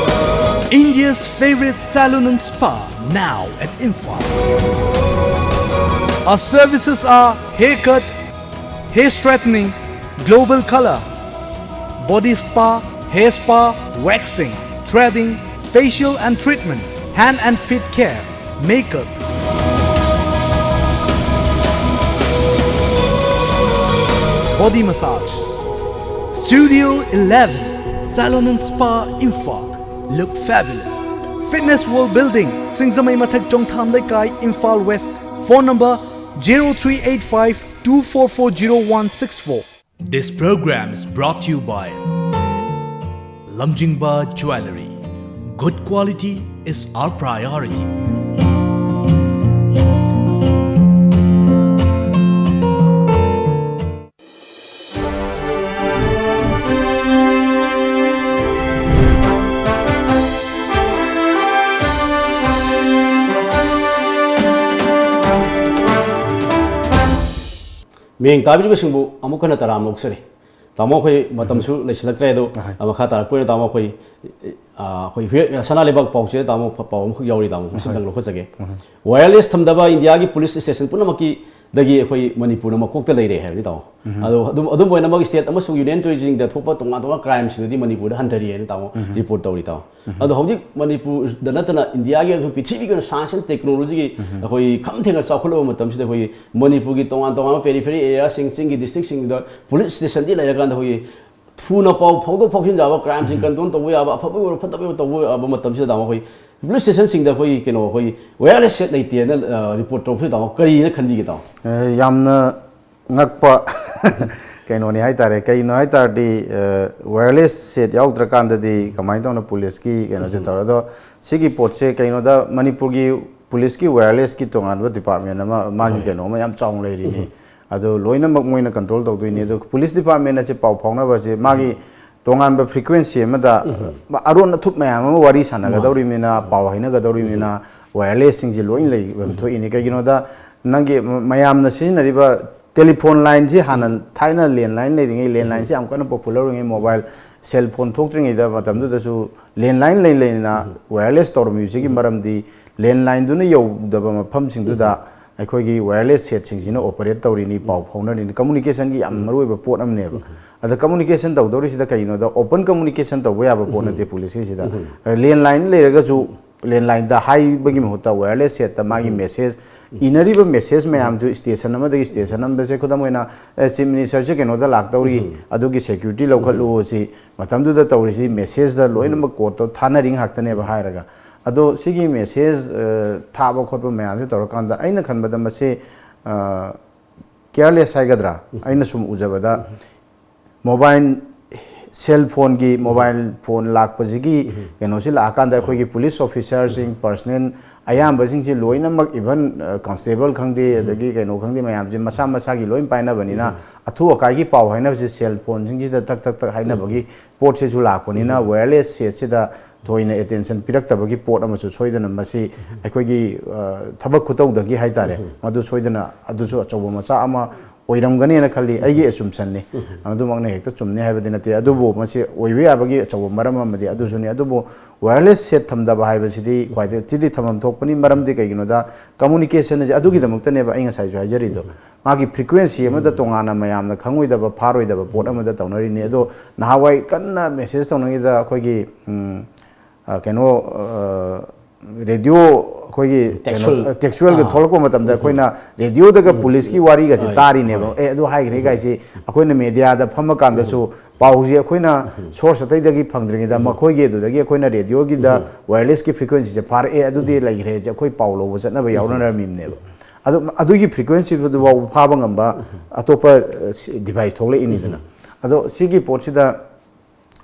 India's favorite salon and spa, now at Imphal. Our services are haircut, hair straightening, global color, body spa, hair spa, waxing, threading, facial and treatment, hand and feet care, makeup, body massage. Studio eleven, Salon and Spa, Imphal. Look fabulous. Fitness World Building, Singzamei Mathak Chongtham Leikai, Imphal West. Phone number zero three eight five two four four zero one six four. This program is brought to you by Lamjingba Jewellery. Good quality is our priority. ꯃꯤꯠꯌꯦꯡ ꯇꯥꯕꯤꯔꯤꯕꯁꯤꯡꯕꯨ ꯑꯃꯨꯛ ꯍꯟꯅ ꯇꯔꯥꯝꯅ ꯑꯣꯛꯆꯔꯤ꯫ ꯇꯥꯃꯣ, ꯑꯩꯈꯣꯏ ꯃꯇꯝꯁꯨ ꯂꯩꯁꯤꯜꯂꯛꯇ꯭ꯔꯦ꯫ ꯑꯗꯣ ꯑꯍꯣꯏ꯫ ꯃꯈꯥ ꯇꯥꯔꯛꯄ ꯑꯣꯏꯅ ꯇꯥꯃꯣ, ꯑꯩꯈꯣꯏ, ꯑ, ꯑꯩꯈꯣꯏ ꯍꯨꯏ-, ꯁꯅꯥ ꯂꯩꯕꯥꯛ ꯄꯥꯎꯆꯦꯗ ꯇꯥꯃꯣ ꯄꯥꯎ ꯑꯃꯈꯛ ꯌꯥꯎꯔꯤ꯫ ꯇꯥꯃꯣ, ꯑꯍꯣꯏ꯫ ꯃꯁꯤꯗꯪ ꯂꯧꯈꯠꯆꯒꯦ꯫ ꯑꯍꯣꯏ꯫ Wireless ꯊꯝꯗꯕ ꯏꯟꯗꯤꯌꯥꯒꯤ police station ꯄꯨꯝꯅꯃꯛꯀꯤꯗꯒꯤ ꯑꯩꯈꯣꯏ ꯃꯅꯤꯄꯨꯔꯅ ꯃꯀꯣꯛꯇ ꯂꯩꯔꯦ ꯍꯥꯏꯕꯅꯤ, ꯇꯥꯃꯣ꯫ ꯎꯝ꯫ ꯑꯗꯣ ꯑꯗꯨꯝ, ꯑꯗꯨꯝ ꯑꯣꯏꯅꯃꯛ state ꯑꯃꯁꯨꯡ union territoryꯁꯤꯡꯗ ꯊꯣꯛꯄ ꯇꯣꯉꯥꯟ ꯇꯣꯉꯥꯟꯕ crimeꯁꯤꯡꯗꯨꯗꯤ ꯃꯅꯤꯄꯨꯔꯗ ꯍꯟꯊꯔꯤ ꯍꯥꯏꯅ, ꯇꯥꯃꯣ, ꯎꯝ꯫ Report ꯇꯧꯔꯤ, ꯇꯥꯃꯣ꯫ ꯎꯝ꯫ ꯑꯗꯣ ꯍꯧꯖꯤꯛ ꯃꯅꯤꯄꯨꯔꯗ ꯅꯠꯇꯅ ꯏꯟꯗꯤꯌꯥꯒꯤ ꯑꯃꯁꯨꯡ ꯄ꯭ꯔꯤꯊꯤꯕꯤꯒꯤ ꯑꯣꯏꯅ science and technologyꯒꯤ ꯎꯝ꯫ ꯑꯩꯈꯣꯏ ꯈꯝ ꯊꯦꯡꯅ ꯆꯥꯎꯈꯠꯂꯕ ꯃꯇꯝꯁꯤꯗ ꯑꯩꯈꯣꯏꯒꯤ ꯃꯅꯤꯄꯨꯔꯒꯤ ꯇꯣꯉꯥꯟ ꯇꯣꯉꯥꯟꯕ periphery areaꯁꯤꯡ, ꯆꯤꯡꯒꯤ districtꯁꯤꯡꯗ police stationꯗꯤ ꯂꯩꯔꯀꯥꯟꯗ ꯑꯩꯈꯣꯏꯒꯤ ꯊꯨꯅ ꯄꯥꯎ ꯐꯥꯎꯗꯣꯛ ꯐꯥꯎꯖꯤꯟ ꯌꯥꯕ, crimeꯁꯤꯡ control ꯇꯧꯕ ꯌꯥꯕ, ꯑꯐꯕ ꯑꯣꯏꯔꯣ ꯐꯠꯇꯕ ꯑꯣꯏꯔꯣ ꯇꯧꯕ ꯌꯥꯕ ꯃꯇꯝꯁꯤꯗ, ꯇꯥꯃꯣ, ꯑꯩꯈꯣꯏ police stationꯁꯤꯡꯗ ꯑꯩꯈꯣꯏꯒꯤ ꯀꯩꯅꯣ, ꯑꯩꯈꯣꯏ wireless set ꯂꯩꯇꯦꯅ, ꯑ, report ꯇꯧꯔꯛꯄꯁꯤꯗ, ꯇꯥꯃꯣ, ꯀꯔꯤꯅ ꯈꯟꯕꯤꯒꯦ, ꯇꯥꯃꯣ? ꯑ, ꯌꯥꯝꯅ ꯉꯛꯄ ꯀꯩꯅꯣꯅꯤ ꯍꯥꯏꯇꯥꯔꯦ꯫ ꯀꯩꯅꯣ ꯍꯥꯏꯇꯥꯔꯗꯤ, ꯑ, wireless set ꯌꯥꯎꯗ꯭ꯔꯀꯥꯟꯗꯗꯤ ꯀꯃꯥꯏꯅ ꯇꯧꯅ policeꯀꯤ ꯀꯩꯅꯣꯁꯦ ꯎꯝ꯫ ꯇꯧꯔꯦ? ꯑꯗꯣ ꯁꯤꯒꯤ ꯄꯣꯠꯁꯦ ꯀꯩꯅꯣꯗ ꯃꯅꯤꯄꯨꯔꯒꯤ policeꯀꯤ wirelessꯀꯤ ꯇꯣꯉꯥꯟꯕ department ꯑꯃ, ꯃꯥꯒꯤ ꯍꯣꯏ꯫ ꯀꯩꯅꯣ ꯑꯃ ꯌꯥꯝ ꯆꯥꯎꯅ ꯂꯩꯔꯤꯅꯤ꯫ ꯎꯝ꯫ ꯑꯗꯣ ꯂꯣꯏꯅꯃꯛ ꯃꯣꯏꯅ control ꯇꯧꯗꯣꯏꯅꯤ꯫ ꯑꯗꯣ police department ꯑꯁꯦ ꯄꯥꯎ ꯐꯥꯎꯅꯕꯁꯦ ꯃꯥꯒꯤ ꯇꯣꯉꯥꯟꯕ frequency ꯑꯃꯗ ꯎꯝ꯫ ꯑꯔꯣꯟ ꯑꯊꯨꯞ ꯃꯌꯥꯝ ꯑꯃ ꯋꯥꯔꯤ ꯁꯥꯟꯅꯒꯗꯧꯔꯤꯕꯅꯤꯅ, ꯃꯥꯅꯤ꯫ ꯄꯥꯎ ꯍꯥꯏꯅꯒꯗꯧꯔꯤꯕꯅꯤꯅ, wirelessꯁꯤꯡꯁꯦ ꯂꯣꯏ ꯂꯩꯐꯝ ꯊꯣꯛꯏꯅꯤ꯫ ꯀꯩꯒꯤꯅꯣꯗ ꯅꯪꯒꯤ ꯃ-, ꯃꯌꯥꯝꯅ ꯁꯤꯖꯤꯟꯅꯔꯤꯕ telephone lineꯁꯤ ꯍꯥꯟꯅ ꯊꯥꯏꯅ landline ꯂꯩꯔꯤꯉꯩ, landlineꯁꯤ ꯌꯥꯝ ꯀꯟꯅ popular ꯑꯣꯏꯔꯤꯉꯩ, mobile cell phone ꯊꯣꯛꯇ꯭ꯔꯤꯉꯩꯗ ꯃꯇꯝꯗꯨꯗꯁꯨ landline ꯂꯩ ꯂꯩꯅ wireless ꯇꯧꯔꯝꯃꯤꯕꯁꯤꯒꯤ ꯃꯔꯝꯗꯤ landlineꯗꯨꯅ ꯌꯧꯗꯕ ꯃꯐꯝꯁꯤꯡꯗꯨꯗ ꯑꯩꯈꯣꯏꯒꯤ wireless setꯁꯤꯡꯁꯤꯅ operate ꯇꯧꯔꯤꯅꯤ, ꯄꯥꯎ ꯐꯥꯎꯅꯔꯤꯅꯤ, communicationꯒꯤ ꯌꯥꯝ ꯃꯔꯨꯑꯣꯏꯕ ꯄꯣꯠ ꯑꯃꯅꯦꯕ꯫ ꯑꯗ communication ꯇꯧꯗꯧꯔꯤꯁꯤꯗ ꯀꯩꯒꯤꯅꯣꯗ open communication ꯇꯧꯕ ꯌꯥꯕ ꯄꯣꯠ ꯅꯠꯇꯦ policeꯁꯤꯗ꯫ ꯑ, landline ꯂꯩꯔꯒꯁꯨ landlineꯗ ꯍꯥꯏꯕꯒꯤ ꯃꯍꯨꯠꯇ wireless setꯇ ꯃꯥꯒꯤ message, ꯏꯅꯔꯤꯕ message ꯃꯌꯥꯝꯁꯨ station ꯑꯃꯗꯒꯤ station ꯑꯃꯗꯁꯦ, ꯈꯨꯗꯝ ꯑꯣꯏꯅ, ꯑꯦ, Chief Ministerꯁꯦ ꯀꯩꯅꯣꯗ ꯂꯥꯛꯇꯧꯔꯤ, ꯑꯗꯨꯒꯤ security ꯂꯧꯈꯠꯂꯨ ꯁꯤ ꯃꯇꯝꯗꯨꯗ ꯇꯧꯔꯤꯁꯤ messageꯇ ꯂꯣꯏꯅꯃꯛ codeꯇꯣ ꯊꯥꯅꯔꯤ ꯉꯥꯛꯇꯅꯦꯕ ꯍꯥꯏꯔꯒ꯫ ꯑꯗꯣ ꯁꯤꯒꯤ message, ꯑ, ꯊꯥꯕ ꯈꯣꯠꯄ ꯃꯌꯥꯝꯁꯦ ꯇꯧꯔꯀꯥꯟꯗ ꯑꯩꯅ ꯈꯟꯕꯗ ꯃꯁꯤ, ꯑ, careless ꯍꯥꯏꯒꯗ꯭ꯔꯥ? ꯑꯩꯅ ꯁꯨꯝ ꯎꯖꯕꯗ mobile cell phoneꯒꯤ, mobile phone ꯂꯥꯛꯄꯁꯤꯒꯤ ꯀꯩꯅꯣꯁꯤ ꯂꯥꯛꯑꯀꯥꯟꯗ ꯑꯩꯈꯣꯏꯒꯤ police officerꯁꯤꯡ, personnel ꯑꯌꯥꯝꯕꯁꯤꯡꯁꯤ ꯂꯣꯏꯅꯃꯛ, even, ꯑ, constable ꯈꯪꯗꯦ, ꯑꯗꯒꯤ ꯀꯩꯅꯣ ꯈꯪꯗꯦ, ꯃꯌꯥꯝꯁꯦ ꯃꯁꯥ ꯃꯁꯥꯒꯤ ꯂꯣꯏ ꯄꯥꯏꯅꯕꯅꯤꯅ, ꯑꯊꯨ ꯑꯀꯥꯏꯒꯤ ꯄꯥꯎ ꯍꯥꯏꯅꯕꯁꯦ cell phoneꯁꯤꯡꯁꯤꯗ ꯊꯛ ꯊꯛ ꯊꯛ ꯍꯥꯏꯅꯕꯒꯤ ꯄꯣꯠꯁꯤꯁꯨ ꯂꯥꯛꯄꯅꯤꯅ, wireless setꯁꯤꯗ ꯊꯣꯏꯅ attention ꯄꯤꯔꯛꯇꯕꯒꯤ ꯄꯣꯠ ꯑꯃꯁꯨ ꯁꯣꯏꯗꯅ ꯃꯁꯤ ꯑꯩꯈꯣꯏꯒꯤ, ꯑ, ꯊꯕꯛ ꯈꯨꯇꯧꯗꯒꯤ ꯍꯥꯏꯇꯥꯔꯦ, ꯃꯗꯨ ꯁꯣꯏꯗꯅ ꯑꯗꯨꯁꯨ ꯑꯆꯧꯕ ꯃꯆꯥ ꯑꯃ ꯑꯣꯏꯔꯝꯒꯅꯦꯅ ꯈꯜꯂꯤ꯫ ꯑꯩꯒꯤ ꯑꯦꯁꯨꯝꯁꯟꯅꯤ꯫ ꯑꯗꯨꯃꯛꯅ ꯍꯦꯛꯇ ꯆꯨꯝꯅꯤ ꯍꯥꯏꯕꯗꯤ ꯅꯠꯇꯦ, ꯑꯗꯨꯕꯨ ꯃꯁꯤ ꯑꯣꯏꯕ ꯌꯥꯕꯒꯤ ꯑꯆꯧꯕ ꯃꯔꯝ ꯑꯃꯗꯤ ꯑꯗꯨꯁꯨꯅꯤ꯫ ꯑꯗꯨꯕꯨ ꯋꯥꯌꯔꯂꯦꯁ ꯁꯦꯠ ꯊꯝꯗꯕ ꯍꯥꯏꯕꯁꯤꯗꯤ ꯈ꯭ꯋꯥꯏꯗꯒꯤ ꯁꯤꯗꯤ ꯊꯝꯐꯝ ꯊꯣꯛꯄꯅꯤ꯫ ꯃꯔꯝꯗꯤ ꯀꯩꯒꯤꯅꯣꯗ, ꯀꯝꯃꯨꯅꯤꯀꯦꯁꯟ ꯑꯁꯦ ꯑꯗꯨꯒꯤꯗꯃꯛꯇꯅꯦꯕ ꯑꯩ ꯉꯁꯥꯏꯁꯨ ꯍꯥꯏꯖꯔꯤꯗꯣ꯫ ꯃꯥꯒꯤ ꯐ꯭ꯔꯤꯀ꯭ꯋꯦꯟꯁꯤ ꯑꯃꯗ ꯇꯣꯉꯥꯟꯅ ꯃꯌꯥꯝꯅ ꯈꯪꯉꯣꯏꯗꯕ, ꯐꯥꯔꯣꯏꯗꯕ ꯄꯣꯠ ꯑꯃꯗ ꯇꯧꯅꯔꯤꯅꯤ꯫ ꯑꯗꯣ ꯅꯍꯥꯟꯋꯥꯏ ꯀꯟꯅ ꯃꯦꯁꯦꯖ ꯇꯧꯅꯉꯩꯗ ꯑꯩꯈꯣꯏꯒꯤ, ꯎꯝ, ꯑ, ꯀꯩꯅꯣ, ꯑ, ꯔꯦꯗꯤꯑꯣ ꯑꯩꯈꯣꯏꯒꯤ ꯀꯩꯅꯣ, ꯇꯦꯛꯁꯨꯋꯦꯜ꯫ ꯇꯦꯛꯁꯨꯋꯦꯜꯒ ꯑꯥ꯫ ꯊꯣꯛꯂꯛꯄ ꯃꯇꯝꯗ ꯑꯩꯈꯣꯏꯅ ꯔꯦꯗꯤꯑꯣꯗꯒ ꯄꯨꯂꯤꯁꯀꯤ ꯋꯥꯔꯤꯒꯁꯦ ꯍꯣꯏ, ꯇꯥꯔꯤꯅꯦꯕ꯫ ꯍꯣꯏ꯫ ꯑꯦ, ꯑꯗꯨ ꯍꯥꯏꯈ꯭ꯔꯦ ꯀꯥꯏꯁꯤ ꯑꯩꯈꯣꯏꯅ ꯃꯦꯗꯤꯌꯥꯗ ꯐꯝꯃꯀꯥꯟꯗꯁꯨ ꯄꯥꯎꯁꯦ ꯑꯩꯈꯣꯏꯅ ꯁꯣꯔꯁ ꯑꯇꯩꯗꯒꯤ ꯐꯪꯗ꯭ꯔꯤꯉꯩꯗ ꯃꯈꯣꯏꯒꯤ ꯑꯗꯨꯗꯒꯤ ꯑꯩꯈꯣꯏꯅ ꯔꯦꯗꯤꯑꯣꯒꯤꯗ ꯋꯥꯌꯔꯂꯦꯁꯀꯤ ꯐ꯭ꯔꯤꯀ꯭ꯋꯦꯟꯁꯤꯁꯦ ꯐꯥꯔꯛꯑꯦ, ꯑꯗꯨꯗꯤ ꯂꯩꯈ꯭ꯔꯦ, ꯑꯩꯈꯣꯏ ꯄꯥꯎ ꯂꯧꯕ ꯆꯠꯅꯕ ꯌꯥꯎꯅꯔꯝꯃꯤꯕꯅꯦꯕ꯫ ꯑꯗꯨ, ꯑꯗꯨꯒꯤ ꯐ꯭ꯔꯤꯀ꯭ꯋꯦꯟꯁꯤꯗꯨ ꯐꯥꯎꯕ ꯐꯥꯕ ꯉꯝꯕ ꯑꯇꯣꯞꯄ, ꯑ, ꯁꯤ-, ꯗꯤꯚꯥꯏꯁ ꯊꯣꯛꯂꯛꯏꯅꯤꯗꯅ꯫ ꯑꯗꯣ ꯁꯤꯒꯤ ꯄꯣꯠꯁꯤꯗ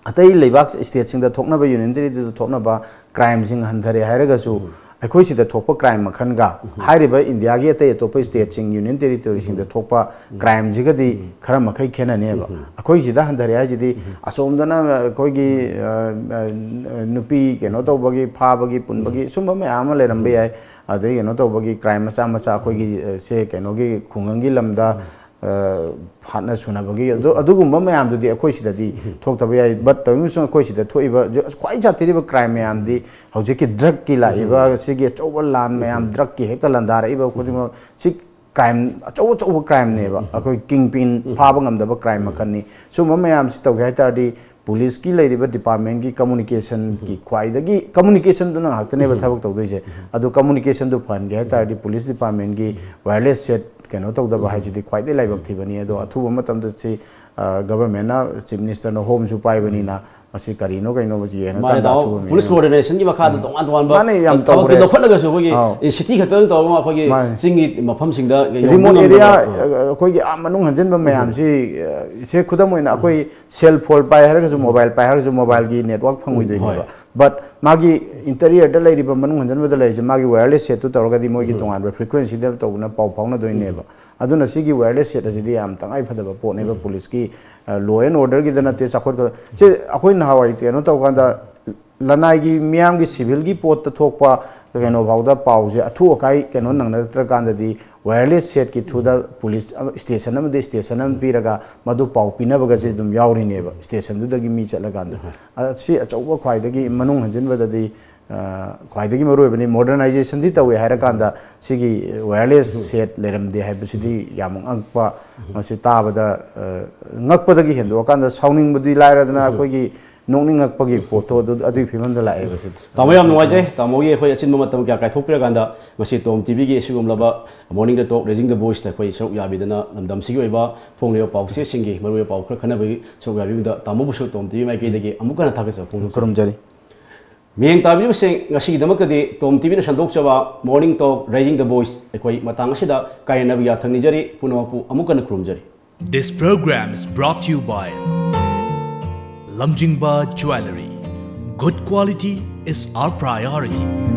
ꯑꯇꯩ ꯂꯩꯕꯥꯛ ꯁ꯭ꯇꯦꯠꯁꯤꯡꯗ ꯊꯣꯛꯅꯕ, ꯌꯨꯅꯤꯌꯟ ꯇꯦꯔꯤꯇꯣꯔꯤꯗ ꯊꯣꯛꯅꯕ ꯀ꯭ꯔꯥꯏꯝꯁꯤꯡ ꯍꯟꯊꯔꯦ ꯍꯥꯏꯔꯒꯁꯨ, ꯑꯩꯈꯣꯏ ꯁꯤꯗ ꯊꯣꯛꯄ ꯀ꯭ꯔꯥꯏꯝ ꯃꯈꯜꯒ ꯍꯥꯏꯔꯤꯕ ꯏꯟꯗꯤꯌꯥꯒꯤ ꯑꯇꯩ ꯑꯇꯣꯞꯄ ꯁ꯭ꯇꯦꯠꯁꯤꯡ, ꯌꯨꯅꯤꯌꯟ ꯇꯦꯔꯤꯇꯣꯔꯤꯁꯤꯡꯗ ꯊꯣꯛꯄ ꯀ꯭ꯔꯥꯏꯝꯁꯤꯒꯗꯤ ꯈꯔ ꯃꯈꯩ ꯈꯦꯠꯅꯅꯦꯕ꯫ ꯑꯩꯈꯣꯏ ꯁꯤꯗ ꯍꯟꯊꯔꯦ ꯍꯥꯏꯁꯤꯗꯤ ꯑꯁꯣꯝꯗꯅ ꯑꯩꯈꯣꯏꯒꯤ, ꯑ, ꯑ, ꯅꯨꯄꯤ ꯀꯩꯅꯣ ꯇꯧꯕꯒꯤ, ꯐꯥꯕꯒꯤ, ꯄꯨꯟꯕꯒꯤ ꯁꯨꯝꯕ ꯃꯌꯥꯝ ꯑꯃ ꯂꯩꯔꯝꯕ ꯌꯥꯏ꯫ ꯑꯗꯩ ꯀꯩꯅꯣ ꯇꯧꯕꯒꯤ ꯀ꯭ꯔꯥꯏꯝ ꯃꯆꯥ ꯃꯆꯥ ꯑꯩꯈꯣꯏꯒꯤ, ꯑ, ꯁꯦ ꯀꯩꯅꯣꯒꯤ ꯈꯨꯡꯒꯪꯒꯤ ꯂꯝꯗ, ꯑ, ꯍꯥꯠꯅ ꯁꯨꯅꯕꯒꯤ ꯑꯗꯨ-, ꯑꯗꯨꯒꯨꯝꯕ ꯃꯌꯥꯝꯗꯨꯗꯤ ꯑꯩꯈꯣꯏ ꯁꯤꯗꯗꯤ ꯊꯣꯛꯇꯕ ꯌꯥꯏ꯫ But ꯇꯧꯏꯒꯨꯝꯕꯁꯨꯡ ꯑꯩꯈꯣꯏ ꯁꯤꯗ ꯊꯣꯛꯏꯕ ꯖ-, ꯈ꯭ꯋꯥꯏ ꯖꯥꯇꯤꯔꯤꯕ ꯀ꯭ꯔꯥꯏꯝ ꯃꯌꯥꯝꯗꯤ ꯍꯧꯖꯤꯛꯀꯤ ꯗ꯭ꯔꯒꯀꯤ ꯂꯥꯛꯏꯕ ꯁꯤꯒꯤ ꯑꯆꯧꯕ ꯂꯥꯟ ꯃꯌꯥꯝ, ꯗ꯭ꯔꯒꯀꯤ ꯍꯦꯛꯇ ꯂꯥꯟꯗꯥꯔꯛꯏꯕ ꯈꯨꯗꯤꯡꯃꯛ ꯁꯤ ꯀ꯭ꯔꯥꯏꯝ ꯑꯆꯧ ꯑꯆꯧꯕ ꯀ꯭ꯔꯥꯏꯝꯅꯦꯕ꯫ ꯑꯩꯈꯣꯏ ꯀꯤꯡ ꯄꯤꯟ ꯐꯥꯕ ꯉꯝꯗꯕ ꯀ꯭ꯔꯥꯏꯝ ꯃꯈꯜꯅꯤ꯫ ꯁꯨꯝꯕ ꯃꯌꯥꯝꯁꯤ ꯇꯧꯒꯦ ꯍꯥꯏ ꯇꯥꯔꯗꯤ ꯄꯨꯂꯤꯁꯀꯤ ꯂꯩꯔꯤꯕ ꯗꯤꯄꯥꯔꯠꯃꯦꯟꯒꯤ ꯀꯝꯃꯨꯅꯤꯀꯦꯁꯟꯒꯤ ꯈ꯭ꯋꯥꯏꯗꯒꯤ, ꯀꯝꯃꯨꯅꯤꯀꯦꯁꯟꯗꯨꯅ ꯉꯥꯛꯇꯅꯦꯕ ꯊꯕꯛ ꯇꯧꯗꯣꯏꯁꯦ꯫ ꯑꯗꯣ ꯀꯝꯃꯨꯅꯤꯀꯦꯁꯟꯗꯨ ꯐꯍꯟꯒꯦ ꯍꯥꯏ ꯇꯥꯔꯗꯤ ꯄꯨꯂꯤꯁ ꯗꯤꯄꯥꯔꯠꯃꯦꯟꯒꯤ ꯋꯥꯌꯔꯂꯦꯁ ꯁꯦꯠ ꯀꯩꯅꯣ ꯇꯧꯗꯕ ꯍꯥꯏꯁꯤꯗꯤ ꯈ꯭ꯋꯥꯏꯗꯒꯤ ꯂꯥꯏꯕꯛ ꯊꯤꯕꯅꯤ꯫ ꯑꯗꯣ ꯑꯊꯨꯕ ꯃꯇꯝꯗ ꯁꯤ, ꯑ, ꯒꯚꯔꯟꯃꯦꯟꯠꯅ, ꯆꯤꯐ ꯃꯤꯅꯤꯁꯇꯔꯅ ꯍꯣꯝꯁꯨ ꯄꯥꯏꯕꯅꯤꯅ ꯃꯁꯤ ꯀꯔꯤꯅꯣ ꯀꯩꯅꯣ ꯌꯦꯡꯉꯀꯥꯟꯗ ꯃꯥꯅꯦ, ꯇꯥꯃꯣ, ꯑꯊꯨꯕ ꯄꯨꯂꯤꯁ ꯃꯑꯣꯡ ꯃꯣꯗꯔꯅꯥꯏꯖꯦꯁꯟꯒꯤ ꯃꯈꯥꯗ ꯇꯣꯉꯥꯟ ꯇꯣꯉꯥꯟꯕ ꯃꯥꯅꯦ, ꯌꯥꯝ ꯊꯕꯛꯇꯤ ꯇꯧꯈ꯭ꯔꯦ꯫ ꯂꯧꯈꯠꯂꯒꯁꯨ ꯑꯩꯈꯣꯏꯒꯤ ꯑꯥꯎ꯫ ꯁꯤꯇꯤ ꯈꯛꯇꯪ ꯇꯧꯔꯒ ꯑꯩꯈꯣꯏꯒꯤ ꯃꯥꯅꯦ꯫ ꯆꯤꯡꯒꯤ ꯃꯐꯝꯁꯤꯡꯗ ꯌꯧꯕ ꯔꯤꯃꯣꯠ ꯉꯝꯗꯕ꯫ ꯑꯦꯔꯤꯌꯥ, ꯑꯥ꯫ ꯑꯩꯈꯣꯏꯒꯤ ꯑꯥ ꯃꯅꯨꯡ ꯍꯟꯖꯤꯟꯕ ꯃꯌꯥꯝꯁꯤ, ꯑ, ꯁꯦ ꯈꯨꯗꯝ ꯑꯣꯏꯅ ꯑꯩꯈꯣꯏ ꯁꯦꯜ ꯐꯣꯟ ꯄꯥꯏ ꯍꯥꯏꯔꯒꯁꯨ, ꯃꯣꯕꯥꯏꯜ ꯄꯥꯏ ꯍꯥꯏꯔꯒꯁꯨ, ꯃꯣꯕꯥꯏꯜꯒꯤ ꯅꯦꯠꯋꯥꯛ ꯐꯪꯉꯣꯏꯗꯣꯏꯅꯦꯕ꯫ ꯍꯣꯏ꯫ But ꯃꯥꯒꯤ ꯏꯟꯇꯤꯔꯤꯌꯔꯗ ꯂꯩꯔꯤꯕ, ꯃꯅꯨꯡ ꯍꯟꯖꯤꯟꯕꯗ ꯂꯩꯔꯤꯁꯦ, ꯃꯥꯒꯤ ꯋꯥꯌꯔꯂꯦꯁ ꯁꯦꯠꯇꯨ ꯇꯧꯔꯒꯗꯤ ꯃꯣꯏꯒꯤ ꯇꯣꯉꯥꯟꯕ ꯐ꯭ꯔꯤꯀ꯭ꯋꯦꯟꯁꯤꯗ ꯇꯧꯗꯅ ꯄꯥꯎ ꯐꯥꯎꯅꯗꯣꯏꯅꯦꯕ꯫ ꯑꯗꯨꯅ ꯁꯤꯒꯤ ꯋꯥꯌꯔꯂꯦꯁ ꯁꯦꯠ ꯑꯁꯤꯗꯤ ꯌꯥꯝ ꯇꯉꯥꯏ ꯐꯗꯕ ꯄꯣꯠꯅꯦꯕ꯫ ꯄꯨꯂꯤꯁꯀꯤ, ꯑ, law and orderꯒꯤꯗ ꯅꯠꯇꯦ, ꯆꯥꯎꯈꯠꯄ, ꯁꯤ ꯑꯩꯈꯣꯏ ꯅꯍꯥꯟꯋꯥꯏ ꯀꯩꯅꯣ ꯇꯧꯀꯥꯟꯗ ꯂꯅꯥꯏꯒꯤ ꯃꯤꯌꯥꯝꯒꯤ ꯁꯤꯚꯤꯜꯒꯤ ꯄꯣꯠꯇ ꯊꯣꯛꯄ ꯀꯩꯅꯣ ꯐꯥꯎꯗ ꯄꯥꯎꯁꯦ ꯑꯊꯨ ꯑꯀꯥꯏ ꯀꯩꯅꯣ ꯅꯪꯅꯗ꯭ꯔꯀꯥꯟꯗꯗꯤ ꯋꯥꯌꯔꯂꯦꯁ ꯁꯦꯠꯀꯤ ꯊ꯭ꯔꯨꯗ ꯄꯨꯂꯤꯁ ꯁ꯭ꯇꯦꯁꯟ ꯑꯃꯗꯤ ꯁ꯭ꯇꯦꯁꯟ ꯑꯃ ꯄꯤꯔꯒ ꯃꯗꯨ ꯄꯥꯎ ꯄꯤꯅꯕꯒꯁꯦ ꯑꯗꯨꯝ ꯌꯥꯎꯔꯤꯅꯦꯕ ꯁ꯭ꯇꯦꯁꯟꯗꯨꯗꯒꯤ ꯃꯤ ꯆꯠꯂꯀꯥꯟꯗ꯫ ꯑꯁꯤ ꯑꯆꯧꯕ ꯈ꯭ꯋꯥꯏꯗꯒꯤ ꯃꯅꯨꯡ ꯍꯟꯖꯤꯟꯕꯗꯗꯤ, ꯑ, ꯈ꯭ꯋꯥꯏꯗꯒꯤ ꯃꯔꯨꯑꯣꯏꯕꯅꯤ꯫ ꯃꯣꯗꯔꯅꯥꯏꯖꯦꯁꯟꯗꯤ ꯇꯧꯋꯦ ꯍꯥꯏꯔꯀꯥꯟꯗ ꯁꯤꯒꯤ ꯋꯥꯌꯔꯂꯦꯁ ꯁꯦꯠ ꯂꯩꯔꯝꯗꯦ ꯍꯥꯏꯕꯁꯤꯗꯤ ꯌꯥꯝ ꯉꯛꯄ, ꯃꯁꯤ ꯇꯥꯕꯗ, ꯑ, ꯉꯛꯄꯗꯒꯤ ꯍꯦꯟꯗꯣꯛꯑꯀꯥꯟꯗ ꯁꯥꯎꯅꯤꯡꯕꯗꯤ ꯂꯥꯏꯔꯗꯅ ꯑꯩꯈꯣꯏꯒꯤ ꯅꯣꯛꯅꯤꯡꯉꯛꯄꯒꯤ ꯄꯣꯠꯇꯣ ꯑꯗꯨ, ꯑꯗꯨꯒꯤ ꯐꯤꯕꯝꯗ ꯂꯥꯛꯑꯦꯕ ꯁꯤꯗꯤ꯫ ꯇꯥꯃꯣ, ꯌꯥꯝ ꯅꯨꯡꯉꯥꯏꯖꯩ꯫ ꯇꯥꯃꯣꯒꯤ ꯑꯩꯈꯣꯏ ꯑꯆꯤꯟꯕ ꯃꯇꯝ ꯀꯌꯥ ꯀꯥꯏꯊꯣꯛꯄꯤꯔꯀꯥꯟꯗ ꯉꯁꯤ ꯇꯣꯝ ꯇꯤꯚꯤꯒꯤ ꯑꯁꯤꯒꯨꯝꯂꯕ Morning the Talk, Raising the Voice ꯇ ꯑꯩꯈꯣꯏ ꯁꯔꯨꯛ ꯌꯥꯕꯤꯗꯅ ꯂꯝꯗꯝꯁꯤꯒꯤ ꯑꯣꯏꯕ ꯐꯣꯡꯂꯤꯕ ꯄꯥꯎꯆꯦꯁꯤꯡꯒꯤ ꯃꯔꯨꯑꯣꯏꯕ ꯄꯥꯎ ꯈꯔ ꯈꯟꯅꯕꯒꯤ ꯁꯔꯨꯛ ꯌꯥꯕꯤꯕꯗ ꯇꯥꯃꯣꯕꯨꯁꯨ ꯇꯣꯝ ꯇꯤꯚꯤ ꯃꯥꯏꯀꯩꯗꯒꯤ ꯑꯃꯨꯛ ꯍꯟꯅ ꯊꯥꯒꯠꯆꯕ ꯐꯣꯡꯗꯣꯛꯆꯔꯤ꯫ ꯈꯨꯔꯨꯝꯖꯔꯤ꯫ ꯃꯤꯠꯌꯦꯡ ꯇꯥꯕꯤꯔꯤꯕꯁꯤꯡ, ꯉꯁꯤꯒꯤꯗꯃꯛꯇꯗꯤ ꯇꯣꯝ ꯇꯤꯚꯤꯅ ꯁꯟꯗꯣꯛꯆꯕ Morning Talk, Raising the Voice ꯑꯩꯈꯣꯏ ꯃꯇꯥꯡ ꯑꯁꯤꯗ ꯀꯥꯏꯅꯅꯕ ꯌꯥꯊꯪ ꯅꯤꯖꯔꯤ꯫ ꯄꯨꯝꯅꯃꯛꯄꯨ ꯑꯃꯨꯛ ꯍꯟꯅ ꯈꯨꯔꯨꯝꯖꯔꯤ꯫ This program is brought to you by Lamjingba Jewellery. Good quality is our priority.